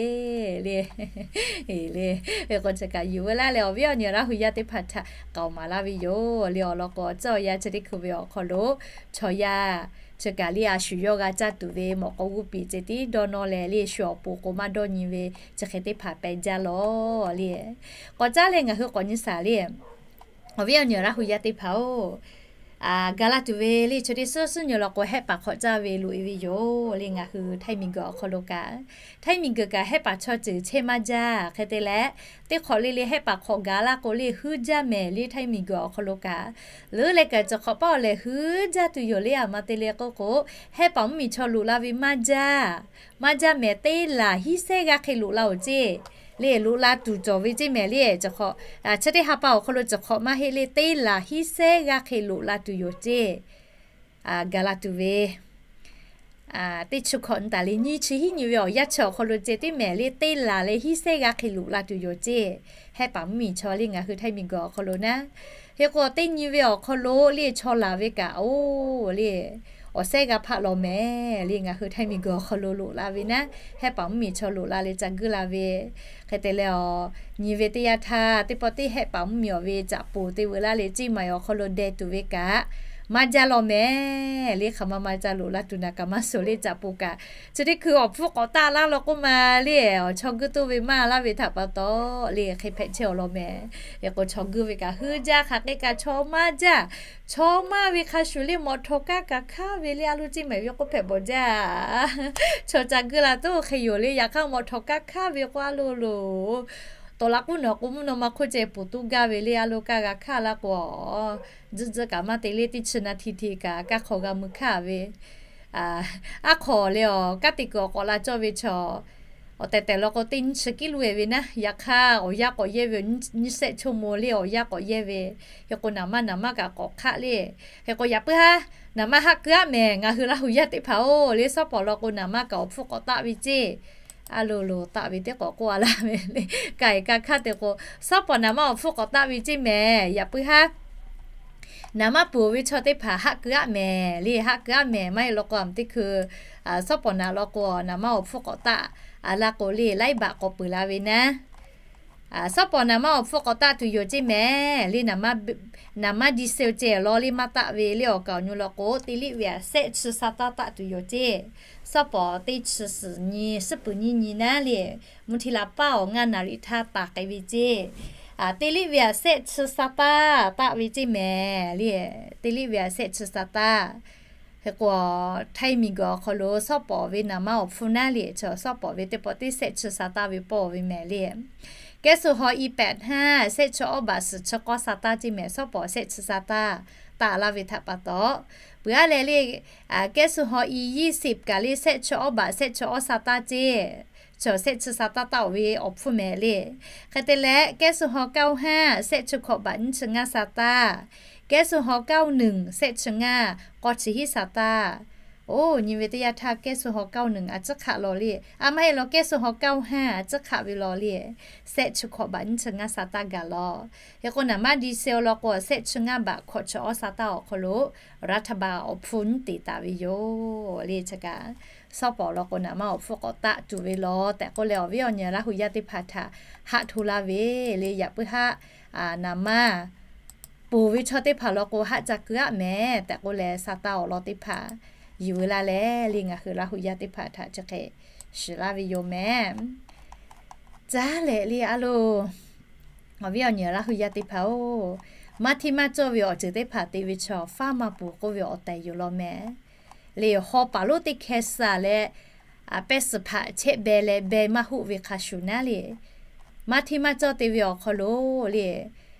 le. Hk'e k'o chi kaꞈ yuˬ veu laˇ leh awˬ viˉ awˬ nyi Laˇ hu yaˇ teˇ hpaˍ htaꞈ k'aoˍ maˍ laˇ ve yoˬ le. Awˬ lawn k'o tcuhˉ awˬ yanˇ chi teˇ hkui ve awˬ hk'aw lo chaw yaˇ chi kaꞈ le a shu yawˇ g'a caˇ tuˬ ve mawꞈ k'aw g'uˇ piˍ ceh tiˉ dawˇ nawˇ leh le shu awˬ pon k'o maˇ dawˇ nyi ve chi hk'e teˇ hpaˍ pehˬ jaˇ lawˬ le. K'awꞈ caˉ leh ngaˬ hui k'awꞈ nyi shaˍ le. Awˬ viˉ awˬ nyi Laˇ hu yaˇ teˇ hpaˍ-oˬ, gaˬ la tuˬ ve le chi teˇ suhˉ suhˉ nyi law k'o hehˆ paˍ hk'awꞈ caˇ ve loꞈ e ve yoˬ le. Ngaˬ hui htaiˇ miˬguiˬ awˬ hk'aw lo kaꞈ, htaiˇ miˬguiˬ kaꞈ hehˆ paˍ chaw ceuˬ chehˇ maˇ jaˇ. Hk'e te leh teˇ hk'awꞈ le le hehˆ paˍ hk'awꞈ gaˬ laˇ k'o le huiˉ jaˇ mehˍ le. Htaiˇ miˬguiˬ awˬ hk'aw lo kaꞈ leuˉ leh kaꞈ cawˬ hk'awꞈ paˉ awˬ lehˬ huiˉ jaˇ tuˬ yoˬ le. A ma te le k'oˆ k'o, hehˆ paˍ mvuhˇmiˬ chaw loꞈ la ve maˇ jaˇ, maˇ jaˇ mehˍ teˇ laˬ hiˉ sehˉ g'aˇ hk'e loꞈ la-oˬ ceˇ le. Loꞈ la tuˬ cawˬ ve ceˇ mehˍ le. Cawˬ hk'awꞈ chi teˇ ha pa awˬ hk'aw lo cawˬ hk'awꞈ maˇ heˆ le, teˇ laˬ hiˉ sehˉ g'aˇ hk'e loꞈ la tuˬ yoˬ ceˇ. Gaˬ la tuˬ ve teˇ chi hkawꞈ nyi taˍ le nyiˇ chi hiˉ nyi ve awˬ yanˇ chi awˬ hk'aw lo ceh tiˉ mehˍ le teˇ laˬ leh hiˉ sehˉ g'aˇ hk'e loꞈ la tuˬ yoˬ ceˇ. Hehˆ paˍ mvuhˇmiˬ chaw le ngaˬ hui htaiˇ miˬguiˬ awˬ hk'aw lo naˉ, hk'e k'o teˇ nyi ve awˬ hk'aw lo le chaw laˬ ve kaꞈ oˬ le awˬ sehˉ g'a hpaˆ law mehˍ le. Ngaˬ hui htaiˇ miˬguiˬ awˬ hk'aw lo loꞈ la ve naˉ, hehˆ paˍ mvuhˇmiˬ chaw loꞈ la leh ca guiˇ la ve. Hk'e te leh awˬ nyi ve teˇ yanˇ htaˇ teˇ pawˆ teˇ hehˆ paˍ mvuhˇmiˬ awˬ ve caꞈ poˬ te veu laˇ leh ceˇ maˬ awˬ hk'aw lo deh tuˬ ve kaꞈ maˇ jaˇ law mehˍ le. Hk'aˬ ma ma ca loꞈ la tuˬ naˬ kaꞈ maˇ suhˍ le. Caꞈ poˬ kaꞈ chi teˇ hkui awˬ hpfuhˇ k'awꞈ taˆ laˇ law k'oˆ ma le, awˬ chaw guiˇ toˇ ve maˇ laˇ ve htaꞈ pa taw le hk'e hpehꞈ chehˇ awˬ lawn mehˍ. Hk'e k'o chaw guiˇ ve kaꞈ huiˉ jaˇ, hk'aˬ hk'e kaꞈ chaw maˇ jaˇ. Chaw maˇ ve hk'a shuˍ le mawꞈ htawˍ kaˇ kaꞈ hkanˉ ve le a loˬ ceˇ mehˍ ve k'oˆ hpehꞈ bawˬ jaˇ. Chaw ca guiˇ la tuˬ hk'e yoˬ le. Yaꞈ hk'aˇ mawꞈ htawˍ kaˇ hkanˉ ve k'o a loˬ loˬ tawˍ la k'uˉ nawˬ k'o mvuhˇ naw ma hk'oˆ ceh poˬ tuˉ gaˇ ve le a loˬ kaˇ g'a hkanˉ laˇ k'o, tcuhˇ tcuhˇ kaꞈ maˇ te le teˇ chi naˇ hti hti kaꞈ kaˇ hk'aw g'a mui hkanˉ ve. Aˉ hk'aw le awˬ kanˉ te kuiˬ awˬ k'awꞈ la cawˇ ve chaw awˬ tehˬ tehˬ law k'o teˇ nyiˇ chi kiˉ loꞈ e ve naˉ, yaꞈ hk'aˇ awˬ yanˇ k'awꞈ yehˇ ve nyiˇ shehˆ ชั่วโมง le awˬ yanˇ k'awꞈ yehˇ ve. Hk'e k'o naˍ manˇ naˍ manˇ kaꞈ k'awꞈ hk'aˆ le. Hk'e k'o yaꞈ puiˉ haˉ naˍ manˇ haˆ keu aˉ mehˍ ngaˬ hui Laˇ hu yaˇ teˇ hpaˍ-oˬ le. Shawˉ pawˍ law k'o naˍ manˇ kaꞈ awˬ hpfuhˇ k'awꞈ taˆ ve ceˇ. A loˬ loˬ taˆ ve teˇ k'awꞈ k'oˆ a laˇ ve le. Ka e ka hkanˉ te k'o shawˉ pawˍ naˍ manˇ awˬ hpfuhˇ k'awꞈ taˆ ve ceˇ mehˍ. Yaꞈ puiˉ haˉ naˍ manˇ peuˬ ve chaw teˇ hpaˍ haˆ keu aˉ mehˍ le. Haˆ keu aˉ mehˍ maˇ heˆ law k'o a teˇ hkui shawˉ pawˍ naˍ law k'o naˍ manˇ awˬ hpfuhˇ k'awꞈ taˆ a laˇ k'o le laiˉ baꞈ k'awꞈ peuˬ la ve naˉ. Shawˉ pawˍ naˍ manˇ awˬ hpfuhˇ k'awꞈ taˆ tuˬ yoˬ ceˇ mehˍ le. Naˍ manˇ ดีเซล ceh law le maˇ taˆ ve le awˬ kaˍ awˬ nyu law k'o teˇ liˆ ve aꞈ shehˆ chi sa taˇ taˆ tuˬ yoˬ ceˇ. Shawˉ pawˍ teˇ chi suhˍ nyi suhˉ puˍ nyiˇ nyi naˉ le, mvuhˇ hti la paˇ awˬ ngaˇ naˍ riˍ htaˇ taˍ k'ai ve ceˇ. Teˇ liˆ ve aꞈ shehˆ chi sa taˇ taˆ ve ceˇ mehˍ le. Teˇ liˆ ve aꞈ shehˆ chi sa taˇ. Hk'e k'o htaiˇ miˬguiˬ awˬ hk'aw lo shawˉ pawˍ ve naˍ manˇ awˬ hpfuhˇ naˉ le chaw shawˉ pawˍ ve teˇ pawˆ teˇ shehˆ chi sa taˇ ve pawˇ ve mehˍ le. Kehˉ suh haw i pehꞈ htaˇ shehˆ chi awˉ baꞈ suhˍ chi k'awˇ sa taˇ ceˇ mehˍ. Shawˉ pawˍ shehˆ chi sa taˇ taˆ laˇ ve htaꞈ pa taw, peuˬ aˉ leh le kehˉ suh haw i ยี่สิบ kaꞈ le shehˆ chi awˉ baꞈ shehˆ chi awˉ sa taˇ ceˇ. Chaw shehˆ chi sa taˇ taˆ-oˬ ve awˬ hpfuhˇ mehˍ le. Hk'e te leh kehˉ suh haw เก้าห้า shehˆ chi hkawꞈ baꞈ nyiˇ chi ngaˇ sa taˇ. Kehˉ suh haw เก้าหนึ่ง shehˆ chi ngaˇ k'awˇ chi hiˉ sa taˇ. Oˬ nyi ve teˇ yanˇ htaˇ kehˉ suh haw เก้าหนึ่ง a ciˉ hk'aˆ law le. A maˇ heˆ law kehˉ suh haw เก้าห้า a ciˉ hk'aˆ ve law le. Shehˆ chi hkawꞈ baꞈ nyiˇ chi ngaˇ sa taˇ gaˬ law. Hk'e k'o naˍ manˇ ดีเซล law k'o shehˆ chi ngaˇ baꞈ hkawꞈ chi awˉ sa taˇ awˬ hk'aw lo รัฐบาล awˬ hpfuhˇ nyiˇ te taˍ ve yoˬ le. Chi kaꞈ Sawˉ pawˍ law k'o, naˍ manˇ awˬ hpfuhˇ k'awꞈ taˆ tuˬ ve law tehꞈ k'oˆ leh, awˬ viˉ awˬ nyi Laˇ hu yaˇ teˇ hpaˍ htaꞈ haꞈ hto laˇ ve le. Yaꞈ puiˉ haˆ naˍ manˇ ponˬ ve chaw teˇ hpaˍ law k'o, haˆ ca ku aˆ mehˍ tehꞈ k'oˆ leh, sa taˇ awˬ lawn teˇ hpaˍ yuˬ ve laˇ leh le, ngaˬ hui Laˇ hu yaˇ teˇ hpaˍ htaꞈ chi hk'e shiˍ laˇ ve yoˬ mehˍ. Caˉ leh le a loˬ, awˬ viˉ awˬ nyi Laˇ hu yaˇ teˇ hpaˍ-oˬ, maˇ hteˇ maˇ cawˇ ve awˬ ceuˬ teˇ hpaˍ te ve chaw faˉ maˇ puˍ k'oˆ ve awˬ tehˬ yoˬ law mehˍ. Le haw paˍ lonˉ teˇ hkeh suh leh, pehˇ suhˍ hpaꞈ chehˇ beh leh beh maˇ hoˆ ve hk'a shuˍ naˉ le, maˇ hteˇ maˇ cawˇ te ve awˬ hk'aw lo le,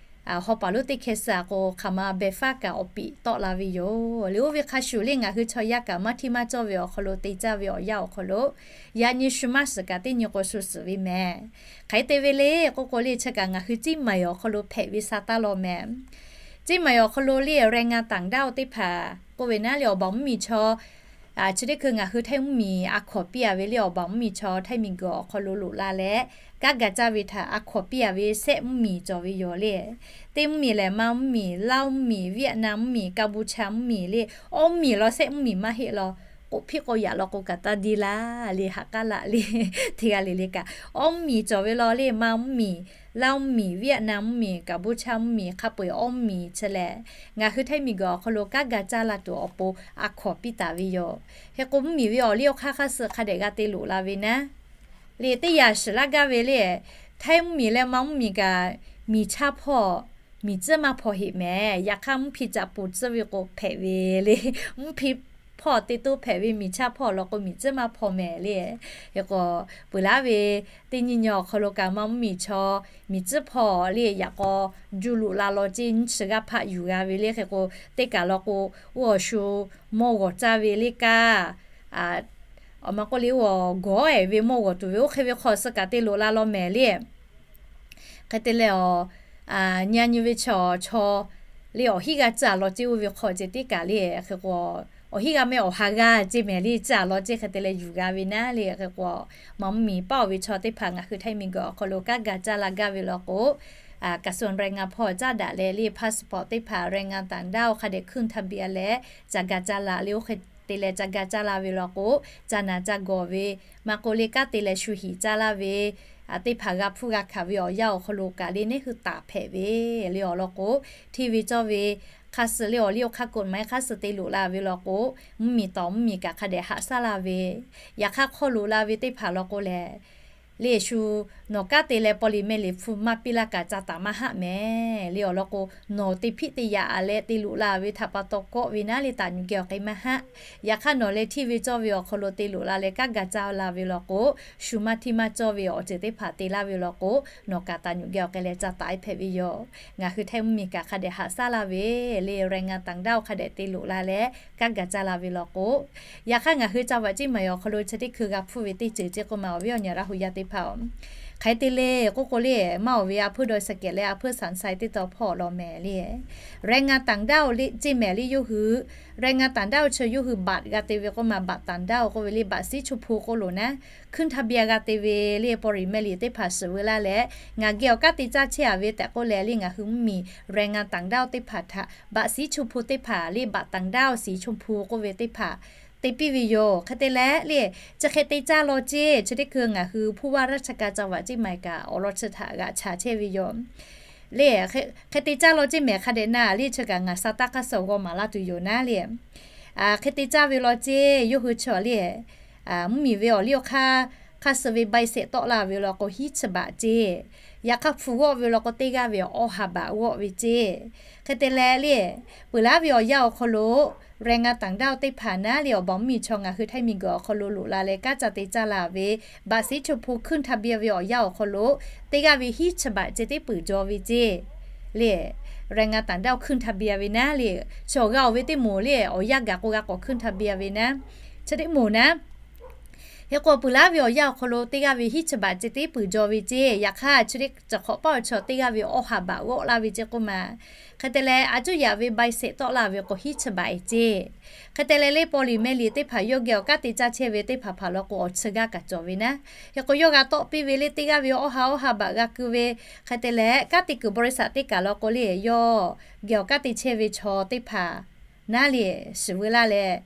haw paˍ lonˉ teˇ hkeh suh k'o, hk'aˬ ma beh faˉ kaꞈ awˬ piˍ tawˆ la ve yoˬ le. Oˇ ve hk'a shuˍ le, ngaˬ hui chaw yaˇ kaꞈ maˇ hteˇ maˇ cawˇ ve awˬ hk'aw lo te caˇ ve awˬ yanˇ awˬ hk'aw lo, yaꞈ nyi shu maˇ shiˍ kaꞈ teˇ nyi k'o shu shiˍ ve mehˍ. Hk'e te ve le k'oˆ k'o le, chi kaꞈ ngaˬ hui Ciˉ maiˍ awˬ hk'aw lo hpehꞈ ve sa taˇ law mehˍ. Ciˉ maiˍ awˬ hk'aw lo le แรงงานต่างด้าว teˇ hpaˍ k'oˆ ve naˉ le, awˬ baˬ mvuhˇmiˬ chaw chi teˇ hkui ngaˬ hui Htaiˇ mvuhˇmiˬ a hkawnˍ piˇ a ve le, awˬ baˬ mvuhˇmiˬ chaw Htaiˇ miˬguiˬ awˬ hk'aw lo loꞈ la leh, kanˉ ga caˇ ve htaꞈ a hkawnˍ piˇ a ve sehˆ mvuhˇmiˬ cawˬ ve yoˬ le. Teˇ mvuhˇmiˬ lehˬ, Manˇ mvuhˇmiˬ, Laˇ mvuhˇmiˬ, Vietnam mvuhˇmiˬ, Kampuchea mvuhˇmiˬ le, awˇ mvuhˇmiˬ law sehˆ mvuhˇmiˬ maˇ heˆ law, k'oˆ hpiˆ k'o yaꞈ law k'o kaꞈ taˇ deˇ laˇ le, haꞈ k'aˉ laꞈ le, teˇ g'aˇ le le kaꞈ, awˇ mvuhˇmiˬ cawˬ ve law le, Manˇ mvuhˇmiˬ, Laˇ mvuhˇmiˬ, Vietnam mvuhˇmiˬ, Kampuchea mvuhˇmiˬ, hk'a peu-eˬ awˇ mvuhˇmiˬ chi lehˬ, ngaˬ hui Htaiˇ miˬguiˬ awˬ hk'aw lo kanˉ ga caˇ la tuˬ awˬ pon a hkawnˍ piˇ taˍ ve yoˬ. Hk'e k'o, mvuhˇmiˬ ve awˬ liˇ awˬ hk'aˇ hk'aˇ suh hk'a dehꞈ g'a te loꞈ la ve naˉ le, teˇ yanˇ shiˍ laˇ gaˇ ve le, Htaiˇ mvuhˇmiˬ leh Manˇ mvuhˇmiˬ kaꞈ miˬ chaˇ hpawˇ, miˬ tcuhˉ maˇ hpaw heꞈ mehˍ. Yaꞈ hk'aˇ, mvuhˇ hpi caꞈ poˬ tcuhˉ ve k'o hpehꞈ ve le, mvuhˇ hpi hpawˇ te toˇ hpehꞈ ve miˬ chaˇ hpawˇ law k'o, miˬ tcuhˉ maˇ hpaw mehˍ le. Hk'e k'o, peuˬ laˇ ve teˇ nyi nyi awˬ hk'aw lo kaꞈ Manˇ mvuhˇmiˬ chaw miˬ tcuhˉ hpawˇ le yaꞈ k'aw juˇ loꞈ la law ceˇ, nyiˇ chi g'aˇ hpaˆ yuˬ g'a ve le. Hk'e k'o, teˇ kaˬ law k'o, oˇ awˬ shu mawˇ g'awˬ caˇ ve le kaꞈ, awˬ ma k'oˆ le, oˇ gawˬ-e ve mawˇ g'awˬ tuˬ ve oˇ hk'e ve hk'aw suh kaꞈ te loꞈ la law mehˍ le. Hk'e te leh, awˬ nyi a nyi ve chaw chaw le awˬ hiˉ g'a caˇ law ceˇ, oˇ ve hk'aw ceh teˇ kaˬ le. Hk'e k'o, awˬ hiˉ g'a mehˍ awˬ ha g'a ceˇ mehˍ le, caˇ law ceˇ hk'e te leh yuˬ g'a ve naˉ le. Hk'e k'o, Manˇ mvuhˇmiˬ paˇ oˬ ve chaw teˇ hpaˍ ngaˬ hui Htaiˇ miˬguiˬ awˬ hk'aw lo kanˉ ga caˇ la gaˇ ve law k'o, กระทรวงแรงงาน hpawˇ caˇ daꞈ leh le, passport teˇ hpaˍ แรงงานต่างด้าว hk'a dehꞈ ขึ้นทะเบียน leh ca ga caˇ la le, oˇ hk'e te leh ca ga caˇ la ve law k'o, ca naˍ ca gawˬ ve, maˇ k'oˆ le kanˉ te leh shu hiˍ caˇ laˇ ve teˇ hpaˍ g'a hpuˇ g'a hkanˍ ve awˬ yanˇ awˬ hk'aw lo kaꞈ le, neˇ hui taˍ hpehꞈ ve le awˬ lawn k'o, hteˇ ve cawˇ ve hk'aˇ suh le awˬ liˇ awˬ hk'aˇ กฎหมาย hk'aˇ suh te loꞈ la ve law k'o, mvuhˇmiˬ tawˍ mvuhˇmiˬ kaꞈ hk'a dehꞈ haꞈ shaˉ la ve, yaꞈ hk'aˇ hk'aw loꞈ la ve teˇ hpaˍ law k'o lehˬ, le shu nawˬ kanˉ te leh paw liꞈ meh liꞈ hpu maˇ piˇ laˇ kaꞈ ca taˍ maˇ haˆ mehˍ le awˬ lawn k'o, nawˬ te hpiˆ te yaꞈ leh te loꞈ la ve htaꞈ pa taw kawˆ ve naˉ le taˍ nyuˬ geh awˬ hk'e maˇ haˆ. Yaꞈ hk'aˇ nawˬ leh hteˇ ve cawˇ ve awˬ hk'aw lo te loꞈ la leh kanˉ ga caˇ la ve law k'o, shu maˇ hteˇ maˇ cawˇ ve awˬ ceuˬ teˇ hpaˍ te laˇ ve law k'o, nawˬ kaꞈ taˍ nyuˬ geh awˬ hk'e leh ca taˍ-e hpehꞈ ve yoˬ. Ngaˬ hui Htaiˇ mvuhˇmiˬ kaꞈ hk'a dehꞈ haꞈ shaˉ la ve le, แรงงานต่างด้าว hk'a dehꞈ te loꞈ la leh kanˉ ga caˇ la ve law k'o, yaꞈ hk'aˇ ngaˬ hui ca vaꞈ ceˇ maˬ awˬ hk'aw lo chi teˇ hkui g'a hpuˇ ve teˇ ceuˬ ceˇ k'oˆ ma awˬ viˉ awˬ nyi Laˇ hu yaˇ teˇ hpaˍ-oˬ, hk'e te le k'oˆ k'o le, maˇ oˬ ve a hpuiˇ dawˇ sa kehˬ leh a hpuiˇ สามไซ teˇ taw hpawˇ law mehˍ le. แรงงานต่างด้าว le ceˇ mehˍ le yawˇ hui, แรงงานต่างด้าว chi yawˇ hui บัตร g'a te ve k'oˆ ma บัตรต่างด้าว k'oˆ ve le บัตรสีชมพู k'oˆ loˬ naˉ, ขึ้นทะเบียน g'a te ve le paw liꞈ meh liꞈ teˇ hpaˍ shiˍ ve laˇ leh, ngaˬ geh awˬ kanˉ te caˇ chehˇ a ve tehꞈ k'oˆ leh le ngaˬ hui mvuhˇmiˬ แรงงานต่างด้าว teˇ hpaˍ htaꞈ บัตรสีชมพู teˇ hpaˍ le บัตรต่างด้าว สีชมพู k'oˆ ve teˇ hpaˍ te piˇ ve yoˬ. Hk'e te leh le, chi hk'e te caˇ law ceˇ, chi teˇ hkui ngaˬ hui ผู้ว่าราชการจังหวัดเชียงใหม่ kaꞈ awˬ lawn chi htaꞈ g'aꞈ chaˍ chehˇ ve yoˬ. Le, hk'e te caˇ law ceˇ mehˍ hk'a dehꞈ na le, chi kaꞈ ngaˬ sa taˇ hk'aˇ suh g'aw maˍ laˇ tuˬ yoˬ naˉ le. Hk'e te caˇ ve law ceˇ, yawˇ hui chaw le, mvuhˇmiˬ ve awˬ liˇ awˬ hk'aˇ, hk'aˇ suh ve ใบเสร็จ tawˆ la ve law k'o hiˉ chi baꞈ ceˇ. Yaꞈ hk'aˇ hpu g'awˆ ve law k'o teˇ g'aˇ ve awˇ ha baꞈ g'awˆ ve ceˇ. Hk'e te leh le, peuˬ laˉ ve awˬ yanˇ awˬ hk'aw lo แรงงานต่างด้าว teˇ hpaˍ naˉ le awˬ baˬ mvuhˇmiˬ chaw ngaˬ hui Htaiˇ miˬguiˬ awˬ hk'aw lo loꞈ la leh kanˉ ca te caˇ la ve บัตรสีชมพู ขึ้นทะเบียน ve awˬ yanˇ awˬ hk'aw lo, teˇ g'aˇ ve hiˉ chi baꞈ ceˇ teˇ peuˬ jaw ve ceˇ. Le, แรงงานต่างด้าว ขึ้นทะเบียน ve naˉ le, chaw g'a oˬ ve teˇ moˍ le awˬ yanˇ gaˬ k'o g'a k'awꞈ ขึ้นทะเบียน ve naˉ, chi teˇ moˍ naˉ. Hk'e k'o peuˬ laˉ ve awˬ yanˇ awˬ hk'aw lo teˇ g'aˇ ve hiˉ chi baꞈ ceˇ teˇ peuˬ jaw ve ceˇ. Yaꞈ hk'aˇ chi teˇ cawˬ hk'awꞈ paˇ awˬ chaw teˇ g'aˇ ve awˇ ha baꞈ g'awˆ laˇ ve ceˇ k'oˆ ma. Hk'e te leh a cuˇ yaꞈ ve ใบเสร็จ tawˆ la ve k'o hiˉ chi baꞈ e ceˇ. Hk'e te leh le paw liꞈ meh liꞈ teˇ hpaˍ yawˇ geh awˬ kanˉ te caˇ chehˇ ve teˇ hpaˍ hpaˍ law k'o awˬ chi g'aˇ kaꞈ cawˬ ve naˉ. Hk'e k'o yawˇ g'a tawˆ piˇ ve le teˇ g'aˇ ve awˇ ha awˇ ha baꞈ g'a ku ve. Hk'e te leh kanˉ te kuiˬ บริษัท teˇ kaˬ law k'o le yawˇ geh awˬ kanˉ te chehˇ ve chaw teˇ hpaˍ naˉ le shiˍ veu laˇ leh,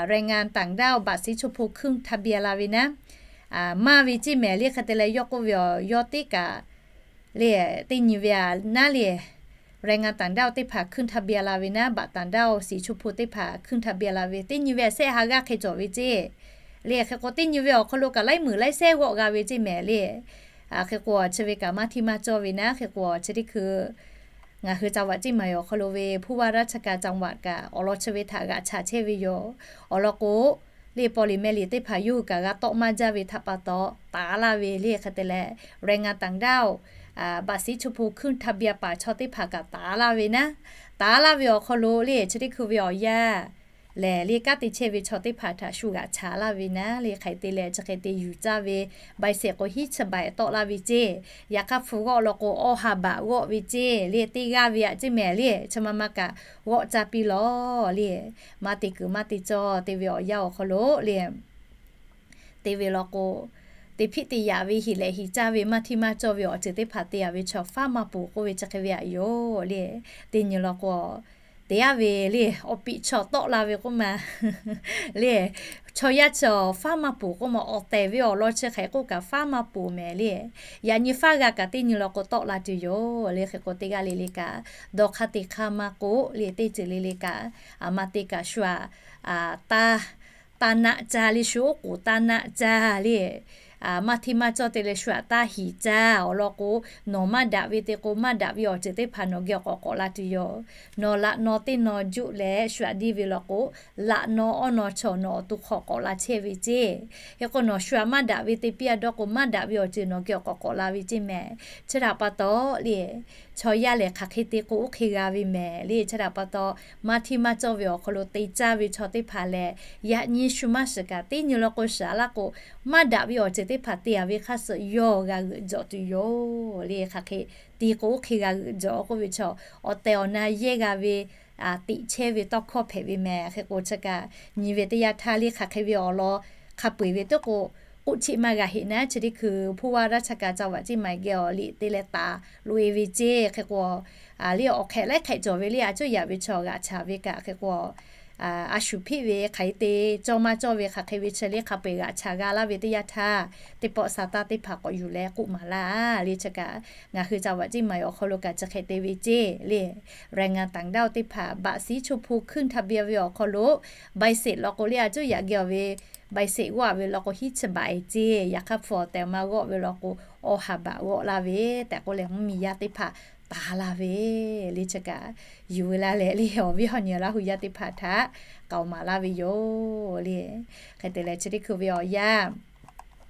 แรงงานต่างด้าว บัตรสีชมพู ขึ้นทะเบียน la ve naˉ, maˇ ve ceˇ mehˍ le. Hk'e te leh yawˇ k'oˆ ve awˬ yawˇ teˇ kaꞈ le, teˇ nyi ve aꞈ naˉ le, แรงงานต่างด้าว teˇ hpaˍ ขึ้นทะเบียน la ve naˉ, บัตรต่างด้าว สีชมพู teˇ hpaˍ ขึ้นทะเบียน la ve, teˇ nyi ve aꞈ sehˆ ha g'aˇ hk'e cawˬ ve ceˇ le. Hk'e k'o teˇ nyi ve awˬ hk'aw lo kaꞈ laiˉ meunˍ laiˉ sehˉ g'awˆ g'a ve ceˇ mehˍ le. Hk'e k'o chi ve kaꞈ maˇ htiˇ maˇ cawˇ ve naˉ. Hk'e k'o chi teˇ hkui ngaˬ hui จังหวัด ceˇ maˬ awˬ hk'aw lo ve ผู้ว่าราชการจังหวัด kaꞈ awˬ lawn chi ve htaꞈ g'aꞈ chaˍ chehˇ ve yoˬ. Awˬ lawn k'o le, paw liꞈ meh liꞈ teˇ hpaˍ yawˇ hui kaꞈ g'a tawˆ maˇ jaˇ ve htaꞈ pa taw taˍ laˇ ve le. Hk'e te leh แรงงานต่างด้าว บัตรสีชมพู ขึ้นทะเบียน paˍ chaw teˇ hpaˍ kaꞈ taˍ laˇ ve naˉ. Taˍ laˇ ve awˬ hk'aw lo le chi teˇ hkui ve awˬ yanˇ lehˬ le, kanˉ te chehˇ ve chaw teˇ hpaˍ htaꞈ shu g'aꞈ chaˍ laˇ ve naˉ le. Hk'e te leh chi hk'e te yuˬ caˇ ve ใบเสร็จ k'o hiˉ chi baˬ tawˆ laˇ ve ceˇ. Yaꞈ hk'aˇ hpu g'awˆ law k'o awˇ ha baꞈ g'awˆ ve ceˇ le. Teˇ g'aˇ ve aꞈ ceˇ mehˍ le, chi ma ma kaꞈ g'awˆ caˇ piˇ lawˬ le. Maˇ te kuiˬ maˇ te cawˇ te ve awˬ yanˇ awˬ hk'aw lo le, te ve law k'o, te hpiˆ te yaꞈ ve hiˍ lehꞈ hiˍ caˇ ve maˇ htiˇ maˇ cawˇ ve awˬ ceuˬ teˇ hpaˍ te yaꞈ ve chaw ฟาร์มมาปู k'oˆ ve chi hk'e ve aꞈ yoˬ le. Teˇ nyi law k'o, te yaˇ ve le, awˬ piꞈ chaw tawˆ la ve k'oˆ ma le, chaw yaˇ chi awˬ ฟาร์มมาปู k'oˆ ma, awˬ tehˬ ve awˬ lawn chi hk'e k'oˆ kaꞈ ฟาร์มมาปู mehˍ le. Yaꞈ nyi faˉ g'a kaꞈ teˇ nyi law k'o tawˆ la tuˬ yoˬ le. Hk'e k'o teˇ g'aˇ le le kaꞈ dawˇ hk'aˇ te hk'aˇ maˇ k'oˆ le, teˇ ceuˬ le le kaꞈ a ma te kaꞈ shu aꞈ taˇ, taˇ naˆ caˇ le, shu oˉ k'oˍ taˇ naˆ caˇ le. Maˇ htiˇ maˇ cawˇ te leh shu aꞈ taˇ hiˍ caˇ. Awˬ lawn k'o, nawˬ maˇ daꞈ ve te k'o, maˇ daꞈ ve awˬ ceuˬ teˇ hpaˍ nawˬ geh k'awꞈ k'awꞈ la tuˬ yoˬ. Nawˬ laꞈ naw teˇ naw juˆ leh shu aꞈ diˇ ve law k'o, laꞈ naw awˇ naw chaw nawˬ awˬ to hk'aw k'awꞈ la chehˇ ve ceˇ. Hk'e k'o nawˬ shu aꞈ maˇ daꞈ ve te piˇ a dawˇ k'o, maˇ daꞈ ve awˬ ceuˬ nawˬ geh k'awꞈ k'awꞈ la ve ceˇ mehˍ. Chi htaꞈ pa taw le, chaw yaˇ lehˬ hk'aˬ hk'e te k'o oˇ hk'e g'a ve mehˍ le. Chi htaꞈ pa taw maˇ htiˇ maˇ cawˇ ve awˬ hk'aw lo te caˇ ve chaw teˇ hpaˍ lehˬ, yaꞈ nyi shu maˇ shiˍ kaꞈ teˇ nyi law k'o shiˍ a laˇ k'o, maˇ daꞈ ve awˬ ceuˬ teˇ hpaˍ te a ve hk'aˇ suh yawˇ g'a g'euꞈ jawꞈ tuˬ yoˬ le. Hk'aˬ hk'e te k'o oˇ hk'e g'a g'euꞈ jawꞈ k'oˆ ve chaw, awˬ tehˬ awˬ na yehˇ g'a ve, tiꞈ chehˇ ve tawˇ hkawˇ hpehꞈ ve mehˍ. Hk'e k'o chi kaꞈ nyi ve teˇ yanˇ htaˇ le, hk'aˬ hk'e ve awˬ lawn hk'a peu eˬ ve teˇ k'o, k'oˆ cheˆ maˇ g'a heˆ naˉ. Chi teˇ hkui ผู้ว่าราชการจังหวัด ceˇ maˬ geh awˬ liꞈ te leh taˍ loꞈ e ve ceˇ. Hk'e k'o le, awˬ hk'ehꞈ laiˉ hk'ehꞈ cawˬ ve le, a cuˇ yaꞈ ve chaw g'aꞈ chaˍ ve kaꞈ hk'e k'o, a shu hpiˆ ve hk'aˬ hk'e te cawˇ maˇ cawˇ ve hk'aˬ hk'e ve chi le hk'a peu eˬ g'aꞈ chaˍ g'a laˇ ve teˇ yanˇ htaˇ, teˇ pawˆ sa taˇ teˇ hpaˍ k'awꞈ yuˬ leh k'oˆ maˍ laˇ le. Chi kaꞈ ngaˬ hui จังหวัด ceˇ maˬ awˬ hk'aw lo kaꞈ chi hk'e te ve ceˇ le. แรงงานต่างด้าว teˇ hpaˍ บัตรสีชมพู ขึ้นทะเบียน ve awˬ hk'aw lo ใบเสร็จ law k'o le, a cuˇ yaꞈ geh awˬ ve ใบเสร็จ g'awˆ a ve law k'o hiˉ chi baˬ e ceˇ. Yaꞈ hk'aˇ hpu awˬ tehˬ awˬ ma g'awˆ ve law k'o awˇ ha baꞈ g'awˆ laˇ ve tehꞈ k'oˆ leh, mvuhˇmiˬ yaˇ teˇ hpaˍ taˍ laˇ ve le. Chi kaꞈ yuˬ ve laˇ leh le, awˬ viˉ awˬ nyi Laˇ hu yaˇ teˇ hpaˍ htaꞈ k'aoˍ maˍ laˇ ve yoˬ le. Hk'e te leh chi teˇ hkui ve awˬ yanˇ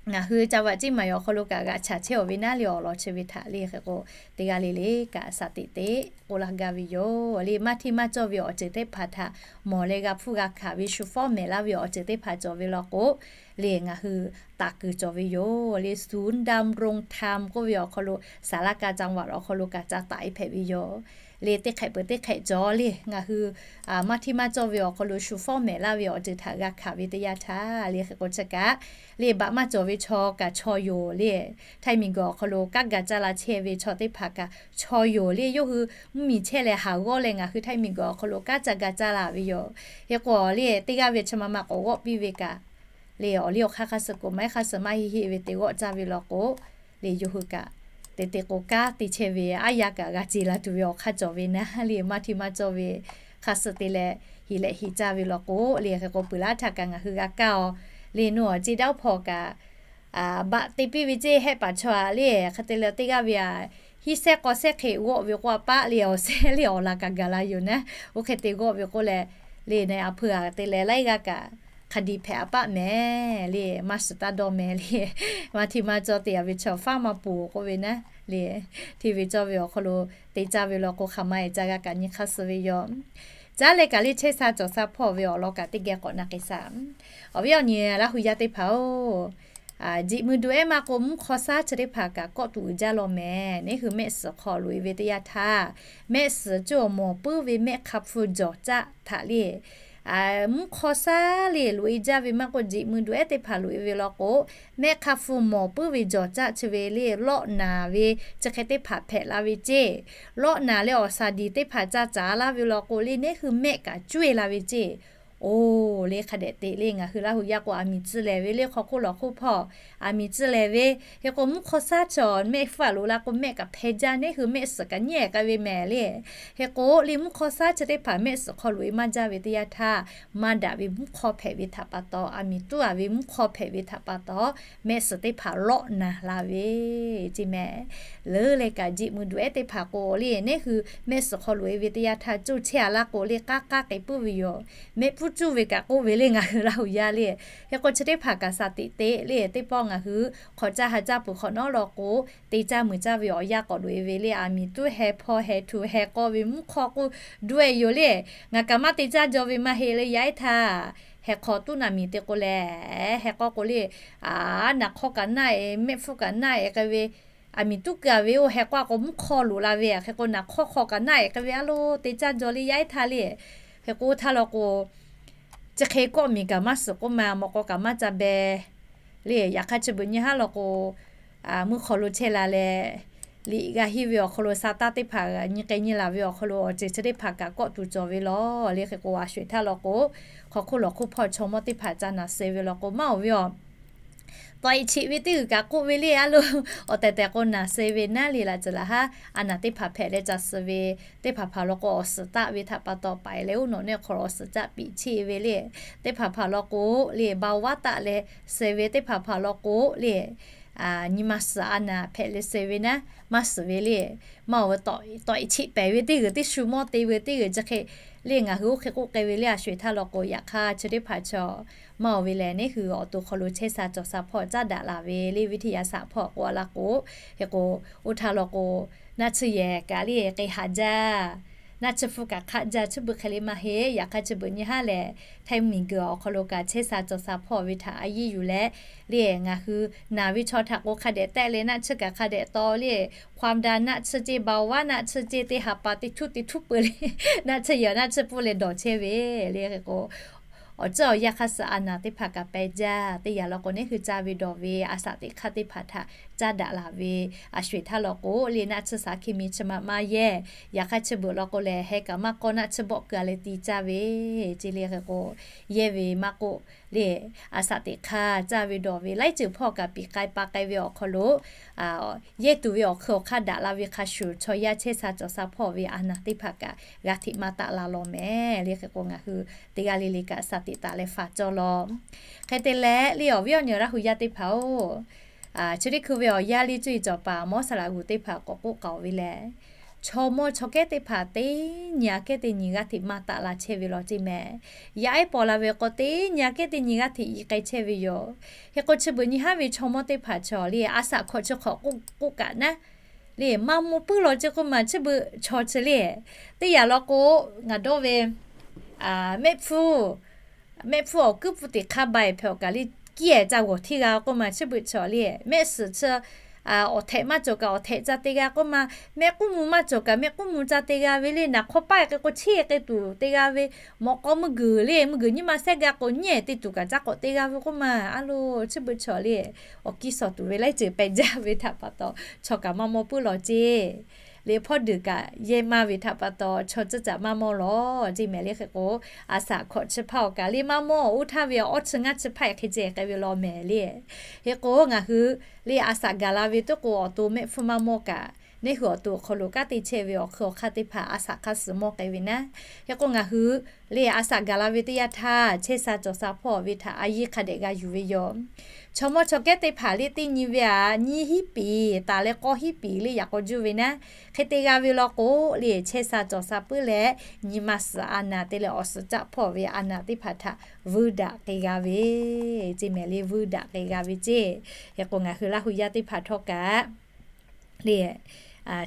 ngaˬ hui จังหวัด ceˇ maˬ awˬ hk'aw lo kaꞈ g'aꞈ chaˍ chehˇ awˬ ve naˉ le, awˬ lawn chi ve htaꞈ le hk'e k'o, teˇ g'aˇ le le kaꞈ shaˍ teꞈ teꞈ k'oˆ laˇ gaˇ ve yoˬ le. Maˇ htiˇ maˇ cawˇ ve awˬ ceuˬ teˇ hpaˍ htaꞈ mawˬ leh g'a hpfuhˇ g'a hkanˍ ve shu fawˉ mehˍ laˇ ve awˬ ceuˬ teˇ hpaˍ cawˬ ve law k'o le, ngaˬ hui taˍ kuiˬ cawˬ ve yoˬ le. ศูนย์ดำรงธรรม k'oˆ ve awˬ hk'aw lo ศาลากลางจังหวัด awˬ hk'aw lo kaꞈ ca taˍ e hpehꞈ ve yoˬ le. Teˇ hk'ehꞈ peuˬ teˇ hk'ehꞈ cawˬ le, ngaˬ hui maˇ htiˇ maˇ cawˇ ve awˬ hk'aw lo shu fawˉ mehˍ laˇ ve awˬ ceuˬ htaꞈ g'a hkanˍ ve teˇ yanˇ htaˇ le, hk'e k'o chi kaꞈ le, baꞈ maˇ cawˬ ve chaw kaꞈ chaw yoˬ le. Htaiˇ miˬguiˬ awˬ hk'aw lo kanˉ ga caˇ la chehˇ ve chaw teˇ hpaˍ kaꞈ chaw yoˬ le. Yawˇ hui mvuhˇmiˬ chehˇ leh haˍ g'awˇ leh ngaˬ hui Htaiˇ miˬguiˬ awˬ hk'aw lo kanˉ ca ga caˇ la ve yoˬ. Hk'e k'o le, teˇ g'aˇ ve chi ma ma k'awꞈ g'awˆ piˇ ve kaꞈ le, awˬ liˇ awˬ hk'aˇ hk'a suh k'o maˇ heˆ, hk'a suh maˇ heˆ heˆ ve te g'awˆ caˇ ve law k'o le, yawˇ hui kaꞈ te te k'o kanˉ te chehˇ ve aˉ yaˇ kaꞈ g'a ce la tuˬ ve awˬ hk'aˇ cawˬ ve naˉ le. Maˇ htiˇ maˇ cawˇ ve hk'a suh te leh hiˍ lehꞈ hiˍ caˇ ve law k'o le, hk'e k'o peuˬ laˇ htaꞈ kaꞈ ngaˬ hui g'a kaˇ a le. Nawˬ a ceˇ daˇ hpawˇ kaꞈ baꞈ te piˇ ve ceˇ, hehˆ paˍ chaw a le. Hk'e te leh teˇ g'aˇ ve a hiˉ sehˉ k'aw sehˉ hk'e g'awˆ ve k'o a paˆ le, awˬ sehˉ le awˬ laˬ kaꞈ gaˬ la yoˬ naˉ. Oˇ hk'e te g'awˆ ve k'oˆ leh le, na a hpui a te leh laiˉ g'aˇ kaꞈ hk'a diꞈ hpehꞈ a paˆ mehˍ le. Maˇ shiˍ taˇ dawˇ mehˍ le. Maˇ htiˇ maˇ cawˇ te a ve chaw ฟาร์มมาปู k'oˆ ve naˉ le. Hteˇ ve cawˇ ve awˬ hk'aw lo te caˇ ve law k'o hk'aˬ ma e ca g'a kaꞈ nyi hk'aˇ suh ve yoˬ. Caˉ leh kaꞈ le, chehˇ sha cawˬ sha hpawˇ ve awˬ lawn kaꞈ teˇ geh k'awꞈ na k'ai shaˍ. Awˬ viˉ awˬ nyi Laˇ hu yaˇ teˇ hpaˍ-oˬ, jeꞈ mui du ehˉ maˇ k'o, mvuhˇ hk'aw shaˉ chi teˇ hpaˍ kaꞈ kawˆ tuˬ uiˍ jaˇ law mehˍ. Neˇ hui mehˆ suhˍ hk'aw loꞈ e ve teˇ yanˇ htaˇ, mehˆ suhˍ cawˬ mawˬ puiˉ ve mehˆ hk'a hpu jawˬ caˆ htaꞈ le, mvuhˇ hk'aw shaˉ le loꞈ e jaˇ ve maˇ k'o, jeꞈ mui du ehˉ teˇ hpaˍ loꞈ e ve law k'o, mehˆ hk'a hpu mawˬ puiˉ ve jawˬ caˆ chi ve le, lawˆ naˍ ve chi hk'e teˇ hpaˍ hpehꞈ la ve ceˇ. Lawˆ naˍ leh awˬ shaˍ diˍ teˇ hpaˍ ca caˍ laˇ ve law k'o le, neˇ hui mehˆ kaꞈ cuˇ e la ve ceˇ. oˬ le hk'a dehꞈ teꞈ le. Ngaˬ hui Laˇ huˍ yaˇ k'o, aˬ miˍ tcuh lehˬ ve le hk'aw hk'oˆ lawˬ hk'oˆ hpawˇ aˬ miˍ tcuh lehˬ ve. Hk'e k'o, mvuhˇ hk'aw shaˉ chaw mehˆ hpfuhˇ a loꞈ la k'o, mehˆ kaꞈ hpeh jaˇ, neˇ hui mehˆ suhˍ kaꞈ nyi k'ai ve mehˍ le. Hk'e k'o le, mvuhˇ hk'aw shaˉ chi teˇ hpaˍ mehˆ suhˍ hk'aw loꞈ e maˇ jaˇ ve teˇ yanˇ htaˇ, maˇ daꞈ ve mvuhˇ hk'aw hpehꞈ ve htaꞈ pa taw, aˬ miˍ tuˉ a ve mvuhˇ hk'aw hpehꞈ ve htaꞈ pa taw, mehˆ suhˍ teˇ hpaˍ lawˆ naˬ la ve ce mehˍ. Leuˉ leh kaꞈ, jeꞈ mui duˬ ehˉ teˇ hpaˍ k'o le, neˇ hui mehˆ suhˍ hk'aw loꞈ e ve teˇ yanˇ htaˇ, coˇ chehˇ a laˇ k'o le, k'aˉ k'aˉ k'ai puiˉ ve yoˬ. Mehˆ puiˉ cuˇ ve kaꞈ k'oˆ ve le ngaˬ hui Laˇ huˍ yaˇ le. Hk'e k'o, chi teˇ hpaˍ kaꞈ shaˍ tiꞈ teꞈ le, teˇ pawˆ ngaˬ hui hk'awꞈ caˇ ha caˇ peuˬ hk'awꞈ nawˉ law k'o, te caˇ muiˬ caˇ ve awˬ yanˇ k'awꞈ loꞈ e ve le, aˬ miˍ tuˉ heh hpawˇ heh htu heh k'awˇ ve mvuhˇ hk'aw k'o, duˇ e yoˬ le. Ngaˬ kaꞈ maˇ te caˇ jaw ve maˇ heˆ le, yaˇ ehˉ htaˇ heh hk'aw tuˉ naˬ miˬ te k'o lehˬ, heh k'awˇ k'o le, a, naˬ hk'aw kaꞈ naˆ e, mehˆ hpfuhˇ kaꞈ naˆ e k'ai ve, aˬ miˍ tuˉ keu a ve oˇ heh k'awˇ k'o mvuhˇ hk'aw loꞈ la ve, hk'e k'o naˬ hk'aw hk'aw kaꞈ naˆ e k'ai ve a lo, te caˇ jaw le yaˇ ehˉ htaˇ le. Hk'e k'o oˇ htaˇ law k'o, chi hk'e kawˆ miˬ kaꞈ maˇ suhˍ k'oˆ ma, mawꞈ k'aw kaꞈ maˇ ca beh le. Yaꞈ hk'aˇ chi beuꞈ nyi haˉ law k'o, mvuhˇ hk'aw lo chehˇ la leh, liꞈ g'a henˇ ve awˬ hk'aw lo sa taˇ teˇ hpaˍ nyi k'ai nyi laˬ ve awˬ hk'aw lo awˬ ceuˬ chi teˇ hpaˍ kaꞈ kawˆ tuˬ cawˬ ve law le. Hk'e k'o, a sho eˬ htaˇ law k'o, hk'aw hk'oˆ lawˬ hk'oˆ hpawˇ chaw mawˇ teˇ hpaˍ ca naˬ suh ve law k'o, maˇ oˬ ve aˬ tawꞈ e cheꞈ ve teˇ g'uiˬ kaꞈ k'oˆ ve le a lo, awˬ tehˬ tehˬ k'o naˬ suh ve naˉ le laꞈ ceuˬ laˬ haˉ, a naˬ teˇ hpaˍ hpehꞈ leh ca suh ve, teˇ hpaˍ hpaˍ law k'o awˬ suhˍ taˆ ve htaꞈ pa taw, paiˍ leh oˇ nawˬ neˇ hk'aw awˬ suhˍ caˆ piꞈ cheˆ ve le. Teˇ hpaˍ hpaˍ law k'o le, ba vaˉ taˆ leh suh ve, teˇ hpaˍ hpaˍ law k'o le, nyi ma suhˍ a naˬ hpehꞈ leh suh ve naˉ maˇ suhˍ ve le. Maˇ oˬ ve tawꞈ e cheꞈ pehˍ ve teˇ g'uiˬ, teˇ shu mawˇ te ve teˇ g'uiˬ chi hk'e le ngaˬ hui oˇ hk'e k'oˆ k'ai ve le, a sho eˬ htaˇ law k'o, yaꞈ hk'aˇ chi teˇ hpaˍ chaw maˇ oˬ ve lehˬ, neˇ hui awˬ to hk'aw lo chehˇ sha cawˬ sha hpawˇ caˉ daꞈ laˬ ve le, viˇ htiˇ yaˇ shaꞈ hpawˇ k'oˆ a laˇ k'o, hk'e k'o, oˇ htaˇ law k'o, naˆ tsuhˇ yehˬ kaꞈ le k'e haꞈ jaˇ, naˆ tsuhˇ hpfuhˇ kaꞈ hk'aˆ jaˇ, chi beuꞈ hk'e le maˇ heˆ. Yaꞈ hk'aˇ chi beuꞈ nyi haˉ lehˬ, hteˇ miˬ guiˬ awˬ hk'aw lo kaꞈ chehˇ sha cawˬ sha hpawˇ ve htaꞈ a yiˇ yuˬ leh le, ngaˬ hui naˬ ve chaw htaꞈ k'o hk'a dehꞈ tehˆ leh naˆ tsuhˇ kaꞈ hk'a dehꞈ taw le, ความดัน naˆ tsuhˇ ceˇ, เบาหวาน naˆ tsuhˇ ceˇ, teˇ ha pa teˇ htuˉ teˇ htuˉ peuˬ le, naˆ tsuhˇ yehˬ naˆ tsuhˇ pfuhˇ leh dawˬ chehˇ ve le. Hk'e k'o, awˬ ceuˬ awˬ yanˇ hk'aˇ suh a naˬ teˇ hpaˍ kaꞈ pehˬ jaˇ. Teˇ yanˇ law k'o, neˇ hui caˇ ve dawˬ ve a shaꞈ teꞈ hk'aˇ teˇ hpaˍ htaꞈ caˉ daꞈ laˬ ve, a sho eˬ htaˇ law k'o le, naˆ tsuhˇ shaˍ hkiˇ miˬ chi ma maˇ yehˇ. Yaꞈ hk'aˇ chi beuꞈ law k'o lehˬ, heh kaꞈ maˇ k'awˇ, naˆ tsuhˇ bawˆ keu a leh ti caˇ ve ce le. Hk'e k'o, yehˇ ve maˇ k'oˆ le, a shaꞈ teꞈ hk'aˇ caˇ ve dawˬ ve laiˉ ceuˬ hpawˇ kaꞈ piˍ k'ai pa k'ai ve awˬ hk'aw lo, yehˇ tuˬ ve awˬ hk'eun awˬ hk'aˇ daꞈ la ve hk'a shuˍ, chaw yaˇ chehˇ sha cawˬ sha hpawˇ ve a naˬ teˇ hpaˍ kaꞈ g'a hteꞈ maˇ taˆ la law mehˍ le. Hk'e k'o, ngaˬ hui teˇ g'aˇ le le kaꞈ shaˍ tiꞈ taˍ leh faˍ cawˇ law. Hk'e te leh le, awˬ viˉ awˬ nyi Laˇ huˍ yaˇ teˇ hpaˍ-oˬ, chi teˇ hkui ve awˬ yaˇ le cuˇ yiˍ cawˬ paˍ mawˇ saˍ laꞈ g'uˬ teˇ hpaˍ k'awꞈ k'oˆ k'aoˍ ve lehˬ, chaw mawˇ chaw kehˉ teˇ hpaˍ teˇ nyi aꞈ kehˉ teˇ nyi g'aˇ hteꞈ maˇ taˆ la chehˇ ve law ceˇ mehˍ. Yaꞈ ehˉ paw la ve k'o, teˇ nyi aꞈ kehˉ teˇ nyi g'aˇ hteꞈ i k'ai chehˇ ve yoˬ. Hk'e k'o, chi beuꞈ nyi haˉ ve chaw mawˇ teˇ hpaˍ chaw le, a shaꞈ hkawꞈ chi hk'awꞈ k'oˆ k'oˆ kaꞈ naˉ le, maˇ maw puiˉ law ceˇ k'oˆ ma, chi beuꞈ chaw chi le, teˇ yanˇ law k'o, ngaˬ dawˇ ve mehˆ hpfuhˇ mehˆ hpfuhˇ awˬ kuiˉ pfuhˇ teꞈ hk'aˇ ba eˬ hpehꞈ awˬ kaˬ le, kiˇ ehˍ ca g'awˬ hteˇ g'a k'oˆ ma, chi beuꞈ chaw le, mehˆ suhˍ chi awˬ htehꞈ maˇ cawˬ kaꞈ awˬ htehꞈ ca te g'a k'oˆ ma, mehˆ k'uˉ mvuh maˇ cawˬ kaꞈ mehˆ k'uˉ mvuh ca te g'a ve le, naˬ hk'aw paˆ k'ai k'o cheˇ k'ai tuˬ te g'a ve, mawꞈ k'aw mvuhˇ guiˬ le, mvuhˇ guiˬ nyiˇ ma sehˉ g'a k'o nyiˇ ehˍ te tuˬ kaꞈ caˉ k'awꞈ te g'a ve k'oˆ ma. A lo, chi beuꞈ chaw le, awˬ kiˇ shawˍ tuˬ ve laiˉ ceuˬ pehˬ jaˇ ve htaꞈ pa taw, chaw kaꞈ maˇ maw puiˉ law ceˇ le, hpawˇ deuˬ kaꞈ yehˇ maˇ ve htaꞈ pa taw, chaw tcuhˇ caꞈ maˇ mawˇ law ceˇ mehˍ le. Hk'e k'o, a shaꞈ hkawꞈ chi hpaˇ awˬ kaˬ le maˇ mawˇ, oˇ htaˇ ve awˬ awˇ chi ngaˇ chi hpaˇ hk'e ceh k'ai ve law mehˍ le. Hk'e k'o, ngaˬ hui le a shaꞈ gaˬ la ve tuˉ k'o, awˬ to mehˆ hpfuhˇ maˇ mawˇ kaꞈ, neˇ hui awˬ to awˬ hk'aw lo kanˉ te chehˇ ve awˬ hk'eun awˬ hk'aˇ teˇ hpaˍ a shaꞈ hk'aˇ suh mawˇ k'ai ve naˉ. Hk'e k'o, ngaˬ hui le a shaꞈ gaˬ la ve teˇ yanˇ htaˇ, chehˇ sha cawˬ sha hpawˇ ve htaꞈ a yiˇ hk'a dehꞈ g'a yuˬ ve yoˬ. Chaw mawˇ chaw kehˉ teˇ hpaˍ le teˇ nyi ve aꞈ nyiˇ hinˉ piˍ taˍ leh k'awˇ hinˉ piˍ le yaꞈ k'aw juˇ ve naˉ, hk'e te g'a ve law k'o le, chehˇ sha cawˬ sha puiˉ leh nyi ma suhˍ a naˬ te leh awˬ suhˍ caˆ hpawˇ ve a naˬ teˇ hpaˍ htaꞈ vuiˇ daꞈ k'ai g'a ve ceˇ mehˍ le, vuiˇ daꞈ k'ai g'a ve ceˇ. Hk'e k'o, ngaˬ hui Laˇ huˍ yaˇ teˇ hpaˍ htawˇ kaꞈ le,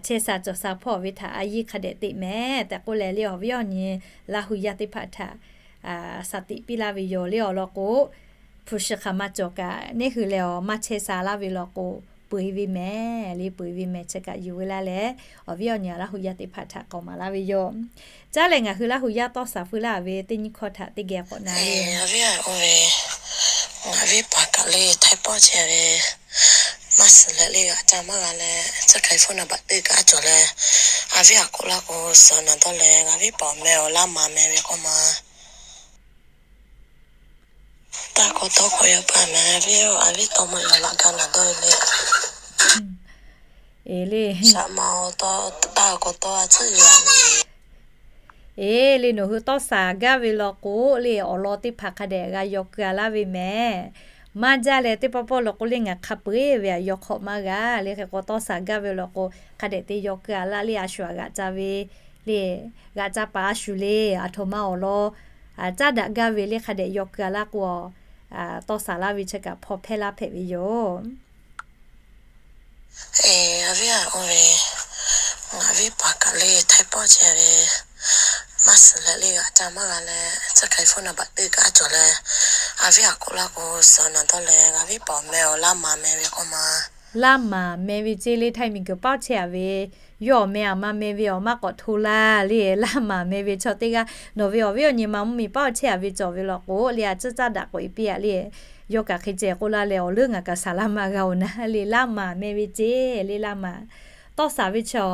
chehˇ sha cawˬ sha hpawˇ ve htaꞈ a yiˇ hk'a dehꞈ teꞈ mehˍ tehꞈ k'oˆ leh le, awˬ viˉ awˬ nyi Laˇ huˍ yaˇ teˇ hpaˍ htaꞈ shaˍ tiꞈ piˇ laˇ ve yoˬ le. Awˬ lawn k'o, hpu shi hk'aˬ ma cawˬ kaꞈ neˇ hui leh awˬ maˇ chehˇ sha laˇ ve law k'o, peu eˬ ve mehˍ le, peu eˬ ve mehˍ chi kaꞈ yuˬ ve laˇ leh, awˬ viˉ awˬ nyi Laˇ huˍ yaˇ teˇ hpaˍ htaꞈ k'awꞈ maˍ laˇ ve yoˬ. Caˉ lehˬ, ngaˬ hui Laˇ huˍ yaˇ tawˇ shaˍ feu laˇ ve teˇ nyiˇ hkawˇ htaꞈ teˇ geh k'awꞈ na le. Awˬ viˉ a k'oˆ ve, ngaˬ viˉ paˍ kaꞈ le htaiˇ pawˆ chehˇ ve, maˇ suhˍ leh le g'aꞈ ca maˇ g'a leh, tcuh hk'ai hpfuhˇ naˍ baꞈ teˇ kaꞈ cawˬ leh, a viˉ a k'oˆ laˇ k'o, suhˍ naˬ dawˇ leh ngaˬ viˉ paˍ awˬ meh awˬ laˇ maˍ meh ve k'oˆ ma Taˇ k'awꞈ tawˇ k'awꞈ yaw pa mehˍ ve yoˬ. A viˉ tawˇ maˇ yaw laꞈ gaˇ naˍ dawˇ ve le. Eˬ le. Shaꞈ ma awˬ taˇ k'awꞈ tawˇ a tcuhˉ yaw a mehˍ. Eˬ le, nawˬ hui tawˇ shaˍ gaˇ ve law k'o le, awˬ lawn teˇ hpaˍ hk'a dehꞈ g'a yaw keu a laˇ ve mehˍ. Maˇ jaˇ leh teˇ pawˆ pawˆ law k'o le, ngaˬ hk'a peu-eˬ ve aꞈ yaw hk'awꞈ maˇ g'a le. Hk'e k'o tawˇ shaˍ gaˇ ve law k'o, hk'a dehꞈ te yaw keu a laˇ le. A shu aꞈ g'aꞈ ca ve le, g'aꞈ ca paˍ a shu le, aˬ htoꞈ ma awˬ lawn caˉ daꞈ gaˇ ve le, hk'a dehꞈ yaw keu a laˇ k'o, tawˇ shaˍ laˇ ve chi kaꞈ hpaw hpehˇ laˇ hpehꞈ ve yoˬ. Eˬ, a viˉ a, oˇ ve, ngaˬ viˉ paˍ kaꞈ le Htaiˇ pawˆ chehˇ ve, maˇ suhˍ leh le g'aꞈ ca maˇ g'a leh, tcuh hk'ai phone number teˇ kaꞈ a cawˬ leh, a viˉ a k'oˆ laˇ k'o, suhˍ naˍ dawˇ leh, ngaˬ viˉ paˍ awˬ meh awˬ Laˇ maˍ meh ve k'oˆ ma. Laˇ maˍ meh ve ceˇ le, Htaiˇ miˬguiˬ pawˆ chehˇ a ve, yawˇ awˬ meh aˬ ma meh ve awˬ maˇ k'awꞈ hto laˇ le. Laˇ maˍ meh ve chaw teˇ g'aˇ nawˬ ve awˬ viˉ awˬ nyi ma mvuhˇmiˬ pawˆ chehˇ a ve cawˬ ve law k'o le, a tcuhˉ caˉ daꞈ k'awꞈ e piˇ a le. Yawˇ kaꞈ hk'e ceh k'oˆ laˇ leh, awˬ leuˉ ngaˬ kaꞈ shaˍ laˇ maˇ g'a oˬ naˉ le. Laˇ maˍ meh ve ceˇ le, Laˇ maˍ. Tawˇ shaˍ ve chaw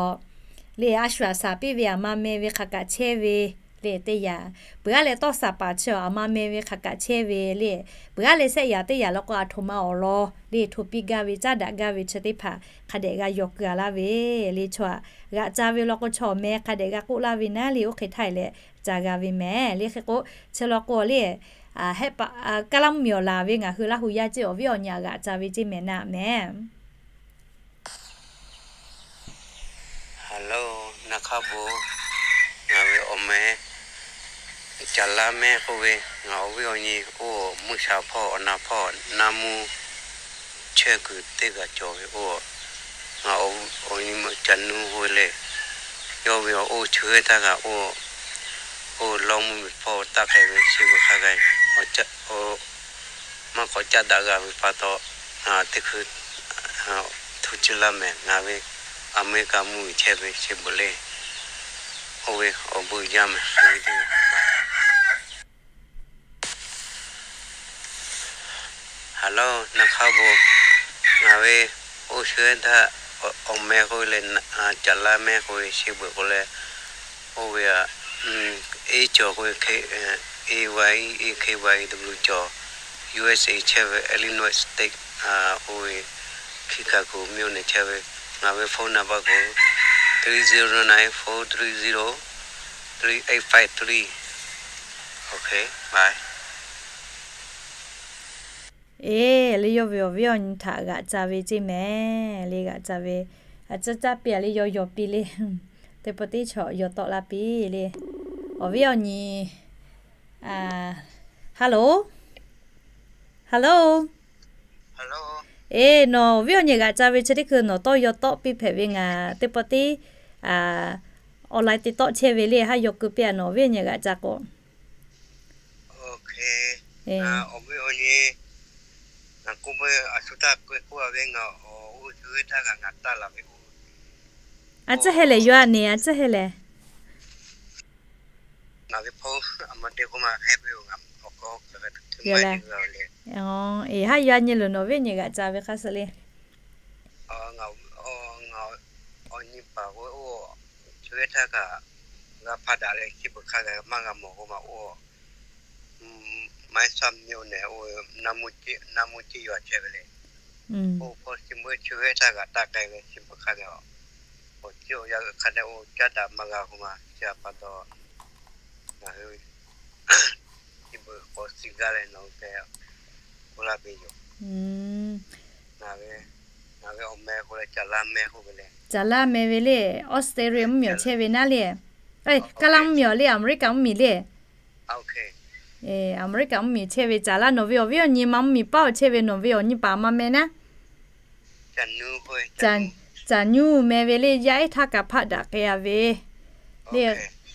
le, a shu aꞈ shaˍ piˇ ve aˬ ma meh ve hk'aˬ kaꞈ chehˇ ve le teˇ yanˇ, peuˬ aˉ leh tawˇ shaˍ paˍ chi aˬ ma meh ve hk'aˬ kaꞈ chehˇ ve le. Peuˬ aˉ leh shehˆ yaꞈ teˇ yaꞈ law k'o, aˬ htoꞈ ma awˬ lawn le hto piˇ gaˇ ve caˉ daꞈ gaˇ ve chi teˇ hpaˍ hk'a dehꞈ g'a yaw keu a laˇ ve le. Chaw aꞈ g'aꞈ ca ve law k'o, chaw awˬ meh hk'a dehꞈ g'a k'oˆ laˇ ve naˉ le, oˇ hk'e htaˇ e leh ca g'a ve mehˍ le. Hk'e k'o, chi law k'o le, a hehˆ paˍ kaˇ laˇ mvuhˇmiˬ awˬ laˬ ve ngaˬ hui Laˇ hu yaˇ ceˇ, awˬ viˉ awˬ nyi aꞈ g'aꞈ ca ve ceˇ mehˍ naˉ mehˍ. Hello, naˍ hk'a bon, ngaˬ ve awˬ meh Caˍ laˇ mehˇ k'oˆ ve, ngaˬ awˬ viˉ awˬ nyi oˇ mvuhˇ shaˍ hpawˇ awˬ na hpawˇ naˇ mvuhˇ chehˇ kuiˬ teˇ g'aˇ cawˬ ve oˇ, ngaˬ awˬ nyi ma Caˍ nuˇ k'oˆ ve le. Yawˇ ve awˬ oˇ chi hk'e htaˇ kaꞈ oˇ, oˇ lawˇ mvuhˇ miˬ hpawˇ taˇ k'ai ve chi beuꞈ hk'a gaˬ, maˇ k'awꞈ caˉ daꞈ g'a ve pa taw, ngaˬ teˇ hkui hto ciˇ laˇ mehˍ. Ngaˬ ve America mvuhˇ miˬ chehˇ ve chi beuꞈ le. Oˇ ve awˬ bon yaˇ mehˍ. Hello, naˍ hk'a bon, ngaˬ ve oˇ shuˍ htaˇ awˬ meh k'oˆ ve le, Caˍ laˇ mehˇ k'oˆ ve chi beuꞈ k'o leh, oˇ ve a, eˇ cawˬ k'oˆ ve, A Y E K Y E W cawˬ, U S A chehˇ ve Illinois State, oˇ ve Chicago မြို့နယ် chehˇ ve, ngaˬ ve ဖုန်းနံပါတ် k'o, three zero nine four three zero three eight five three. Okay, bye. Eˬ, le yawˇ ve awˬ viˉ awˬ nyi htaꞈ g'aꞈ ca ve ceˇ mehˍ le, g'aꞈ ca ve, a caˇ caˇ piˇ a le, yawˇ yaw piˇ le, teˇ pawˆ teˇ chaw yaw tawˆ laˇ piˇ le, awˬ viˉ awˬ nyi. Hello, hello. Eˬ, nawˬ awˬ viˉ awˬ nyi g'aꞈ ca ve chi teˇ hkui nawˬ tawˇ yaw tawˆ piˇ hpehꞈ ve ngaˬ teˇ pawˆ teˇ online te tawˆ chehˇ ve le, haˉ yaw keu piˇ a, nawˬ awˬ viˉ awˬ nyi g'aꞈ ca k'o. A tcuhˉ heh lehˬ, yaw a neˬ, a tcuhˉ heh lehˬ. Eˬ, haˉ yaw a nyi loˬ, nawˬ viˉ nyi g'aꞈ ca ve hk'a suh le. Awˬ nyi paˍ k'o, oˇ chi ve htaˇ kaꞈ g'a hpaˇ daꞈ leh, chi beuꞈ hk'a gaˬ maˇ g'a mawˬ k'o ma, oˇ maiˉ shaˉ မြို့နယ် oˇ naˇ mvuhˇ ceˇ yaw chehˇ ve le. Oˇ hpaw chi meuˇ chi ve htaˇ kaꞈ taˇ k'ai ve, chi beuꞈ hk'a gaˬ awˬ ceˇ awˬ yaˇ hk'a dehꞈ oˇ caˉ daꞈ maˇ g'a k'o ma, chi a pa taw ngaˬ hui chi beuꞈ k'awꞈ shiˍ gaˇ leh nawˬ hui hpehꞈ k'oˆ laˇ ve yoˬ. Ngaˬ ve awˬ meh k'o leh Caˍ laˇ mehˇ k'oˆ ve le. Caˍ laˇ mehˇ ve le, Australia mvuhˇ miˬ awˬ chehˇ ve naˉ le. Kaˇ laˇ mvuhˇ miˬ awˬ le, America mvuhˇ miˬ le. America mvuhˇ miˬ chehˇ ve Caˍ laˇ, nawˬ ve awˬ viˉ awˬ nyi ma mvuhˇ miˬ paˇ awˬ chehˇ ve, nawˬ ve awˬ nyi paˍ ma meh naˉ. Caˍ nuˇ meh ve le, yaˇ ehˉ htaˇ kaꞈ hpaˆ daꞈ k'ai a ve le.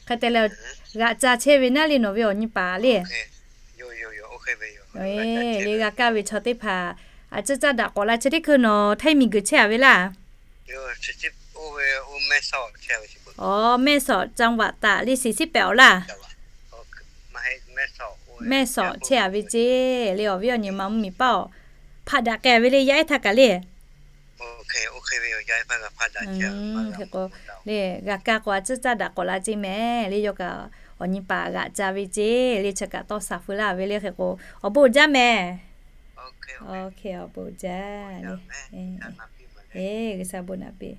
Hk'e te leh, g'aꞈ ca chehˇ ve naˉ le, nawˬ ve awˬ nyi paˍ le. Le g'a kaˇ ve chaw teˇ hpaˍ, a caˇ caˇ daꞈ k'awꞈ la, chi teˇ hkui nawˬ Htaiˇ miˬguiˬ chehˇ a ve laˇ. Awˬ, แม่สอด จังหวัดตาก le, shiˍ shiˉ pehꞈ awˬ laˇ. แม่สอด chehˇ a ve ceˇ le, awˬ viˉ awˬ nyi ma mvuhˇ miˬ paˇ awˬ hpaˆ daꞈ k'ai a ve le, yaˇ ehˉ htaˇ kaꞈ le. Hk'e k'o le, g'a kaˇ k'o a caˇ caˇ daꞈ k'awꞈ la ceˇ mehˍ le, yawˇ kaꞈ Awˬ nyi paˍ g'aꞈ ca ve ceˇ le, chi kaꞈ tawˇ shaˍ feu laˇ ve le hk'e k'o, awˬ bon uiˍ jaˇ mehˍ. Awˬ bon uiˍ jaˇ le. Eˬ, G'uiˬsha bon naꞈ piˇ.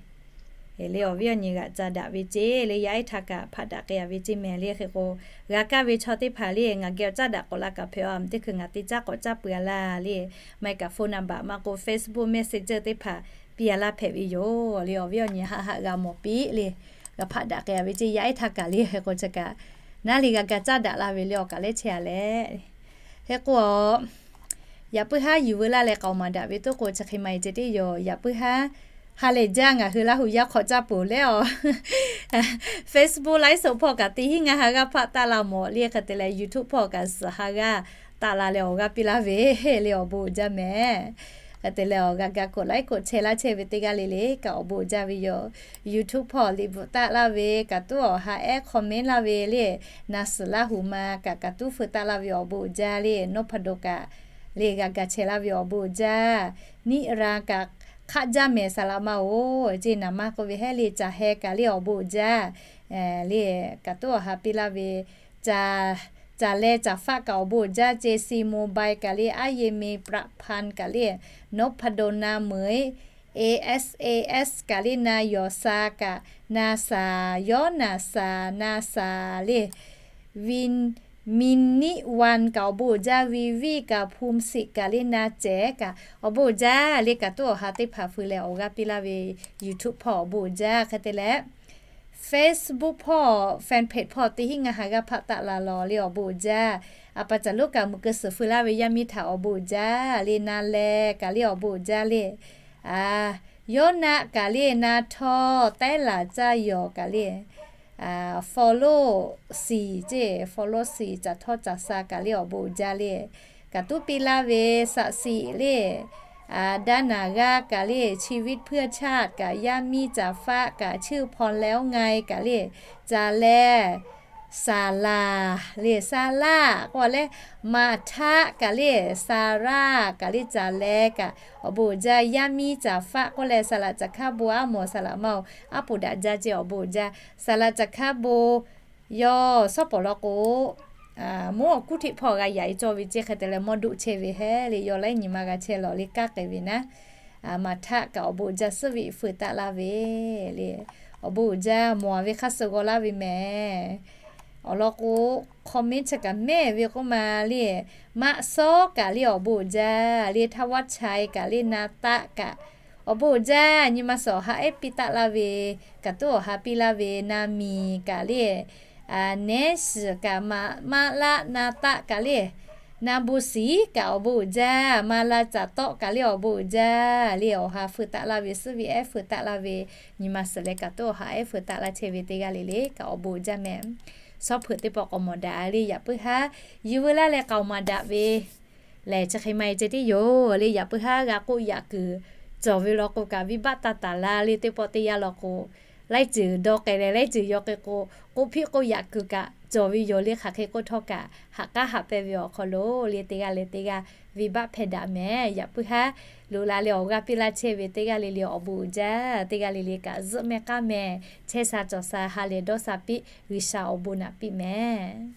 Eˬ, le awˬ viˉ awˬ nyi g'aꞈ ca daꞈ ve ceˇ le, yaˇ ehˉ htaꞈ kaꞈ hpaˆ daꞈ k'ai a ve ceˇ mehˍ le hk'e k'o, g'a kaˇ ve chaw teˇ hpaˍ le ngaˬ geh awˬ caˉ daꞈ k'awꞈ la kaꞈ hpehꞈ a, teˇ hkui ngaˬ te caˉ k'awꞈ caˇ peuˬ a laˇ le. Maˇ heˆ kaꞈ phone number maˇ k'o Facebook Messenger teˇ hpaˍ piˇ a laˇ hpehꞈ ve yoˬ le. Awˬ viˉ awˬ nyi haˆ haˆ g'a mawˬ piˇ le. G'a hpaˆ daꞈ k'ai a ve ceˇ, yaˇ ehˉ htaꞈ kaꞈ le hk'e k'o chi kaꞈ, naˉ le g'a ga caˇ daꞈ la ve le awˬ kaꞈ lehˉ chehˇ a leh. Hk'e k'o, yaꞈ puiˉ haˉ yuˬ veu laˇ leh k'aoˍ maˍ daꞈ ve toˉ k'o chi hk'e maˇ heˆ ceh tiˉ yoˬ. Yaꞈ puiˉ haˉ ha lehˬ jaˇ ngaˬ hui Laˇ huˍ yaˇ hk'awꞈ caˇ peuˬ leh awˬ Facebook ไลฟ์สด hpawˇ kaꞈ teˇ hinˉ ngaˇ ha g'aˇ hpaˆ taˆ la mawˬ le hk'e te leh YouTube hpawˇ kaꞈ suhˍ ha g'aˇ taˆ la leh awˬ g'aˇ piˇ laˇ ve le awˬ bon uiˍ jaˇ mehˍ. Hk'e te leh awˬ g'a ga กดไลค์ กดแชร์ laˇ chehˇ ve teˇ g'aˇ le le kaꞈ awˬ bon uiˍ jaˇ ve yoˬ. YouTube hpawˇ liꞈ bvuhꞈ taˆ laˇ ve kaꞈ tuˉ awˬ ha ehˉ comment laˇ ve le, na suhˍ Laˇ huˍ ma kaꞈ kaꞈ tuˉ feu taˆ laˇ ve awˬ bon uiˍ jaˇ le, นพดล kaꞈ le g'a ga chehˇ laˇ ve awˬ bon uiˍ jaˇ. Niˆ ra kaꞈ hk'aˆ jaˇ mehˍ saˍ laꞈ ma oˬ ceˇ naˍ ma k'oˆ ve hehˉ le, caˬ heh kaꞈ le awˬ bon uiˍ jaˇ le, kaꞈ tuˉ awˬ ha piˇ laˇ ve, caˬ leh caˬ faˆ kaꞈ awˬ bon uiˍ jaˇ ceˇ, C Mobile kaꞈ le, aˉ ye me ประพันธ์ kaꞈ le, นพดล na meuˬ eˬ, A S A S kaꞈ le, na yawˬ sa kaꞈ, na saˍ yawˇ naˍ saˍ na saˍ le, Vin, Miniꞈ wan kaꞈ awˬ bon uiˍ jaˇ, Viviꞈ kaꞈ, Phumsiꞈ kaꞈ le, na cehˬ kaꞈ awˬ bon uiˍ jaˇ le, kaꞈ tuˉ awˬ ha teˇ hpaˍ feu leh awˬ g'aˇ piˇ laˇ ve YouTube hpawˇ awˬ bon uiˍ jaˇ hk'e te leh Facebook hpawˇ fanpage hpawˇ teˇ hinˉ ngaˇ ha g'aˇ hpaˆ taˆ la lawˬ le awˬ bon uiˍ jaˇ. A pa caˬ lonˉ kaꞈ muꞈ keu suhˍ feu laˇ ve yaˇ miˇ htaꞈ awˬ bon uiˍ jaˇ le, na leh kaꞈ le awˬ bon uiˍ jaˇ le. Yawˇ naˆ kaꞈ le, na htawˇ tehˉ laˬ caˇ yawˬ kaꞈ le, follow shiˍ ceˇ, follow shiˍ caˬ htawˇ caˬ sa kaꞈ le awˬ bon uiˍ jaˇ le. Kaꞈ tuˉ piˇ laˇ ve saꞈ shiˍ le, daˇ naˍ g'aˇ kaꞈ le, ชีวิตเพื่อชาติ kaꞈ yaˇ miˇ caˬ faˆ kaꞈ ชื่อพรแล้วไง kaꞈ le, caˬ leh saˍ laˍ le, sa laˆ k'oˆ leh, maˍ htaˆ kaꞈ le, sa raˆ kaꞈ le, caˬ leh kaꞈ awˬ bon uiˍ jaˇ. Yaˇ miˇ caˬ faˆ k'oˆ leh saˍ laꞈ caˬ hkaˇ bon aˉ mawˬ saˍ laꞈ ma oˬ, aˉ poꞈ daꞈ jaˇ ceˇ awˬ bon uiˍ jaˇ. Saˍ laꞈ caˬ hkaˇ bon yawˇ shawˉ pawˍ law k'o, mvuhˇ awˬ kuˉ hteꞈ hpawˇ g'a yaꞈ e cawˇ ve ceˇ hk'e te leh mawˇ doˆ chehˇ ve hehˉ le, yawˇ laiˉ nyi ma g'a chehˇ lawˬ le kaˇ k'ai ve naˉ. Maˍ htaˆ kaꞈ awˬ bon uiˍ jaˇ, suhˉ ve fuiˍ taˆ laˇ ve le, awˬ bon uiˍ jaˇ mawˬ ve hk'aˇ suh g'aw laˇ ve mehˍ. Awˬ lawn k'o, comment chi kaꞈ mehˆ ve k'oˆ ma le, maˆ sawˉ kaꞈ le awˬ bon uiˍ jaˇ le, ธวัชชัย kaꞈ le, na taˆ kaꞈ awˬ bon uiˍ jaˇ. Nyi ma suhˍ awˬ ha ehˉ piˇ taˆ laˇ ve, kaꞈ tuˉ awˬ ha piˇ laˇ ve, na miˬ kaꞈ le, nehˉ shiˍ kaꞈ, maꞈ maˆ laˆ na taˆ kaꞈ le, na bon shiˍ kaꞈ awˬ bon uiˍ jaˇ. Maˍ laˇ caˬ tawˆ kaꞈ le awˬ bon uiˍ jaˇ le, awˬ ha feu taˆ laˇ ve, suhˉ ve ehˉ feu taˆ laˇ ve, nyi ma suhˍ leh kaꞈ tuˉ awˬ ha ehˉ feu taˆ laˇ chehˇ ve teˇ g'aˇ le le kaꞈ awˬ bon uiˍ jaˇ mehˍ. Shawˉ hpeuꞈ teˇ pawˆ k'awꞈ mawˬ daꞈ le, yaꞈ puiˉ haˉ yuˬ veu laˇ leh k'aoˍ maˍ daꞈ ve lehˬ, chi hk'e maˇ heˆ ceh tiˉ yoˬ le. Yaꞈ puiˉ haˉ g'a k'oˆ yaꞈ kuiˬ cawˬ ve law k'o kaꞈ, venˇbaˆ taˇ taˍ la le. Teˇ pawˆ teˇ yanˇ law k'o, laiˉ ceuˬ dawˇ k'ai leh laiˉ ceuˬ yaw k'ai k'o, k'oˆ hpiˆ k'oˆ yaꞈ kuiˬ kaꞈ cawˬ ve yoˬ le. Hk'aˬ hk'e k'oˆ htawˇ kaꞈ, ha k'aˉ haꞈ pehˇ ve awˬ hk'aw lo le teˇ g'aˇ leh teˇ g'aˇ venˇbaˆ hpehˇ daꞈ mehˍ. Yaꞈ puiˉ haˉ loꞈ la leh awˬ g'aˇ piˇ laˇ chehˇ ve teˇ g'aˇ le le awˬ bon uiˍ jaˇ. Teˇ g'aˇ le le kaꞈ zuhˆ mehˆ k'aˉ mehˍ. Chehˇ sha cawˬ sha ha lehˬ dawˇ sha piˇ, G'uiˬsha awˬ bon naꞈ piˇ mehˍ.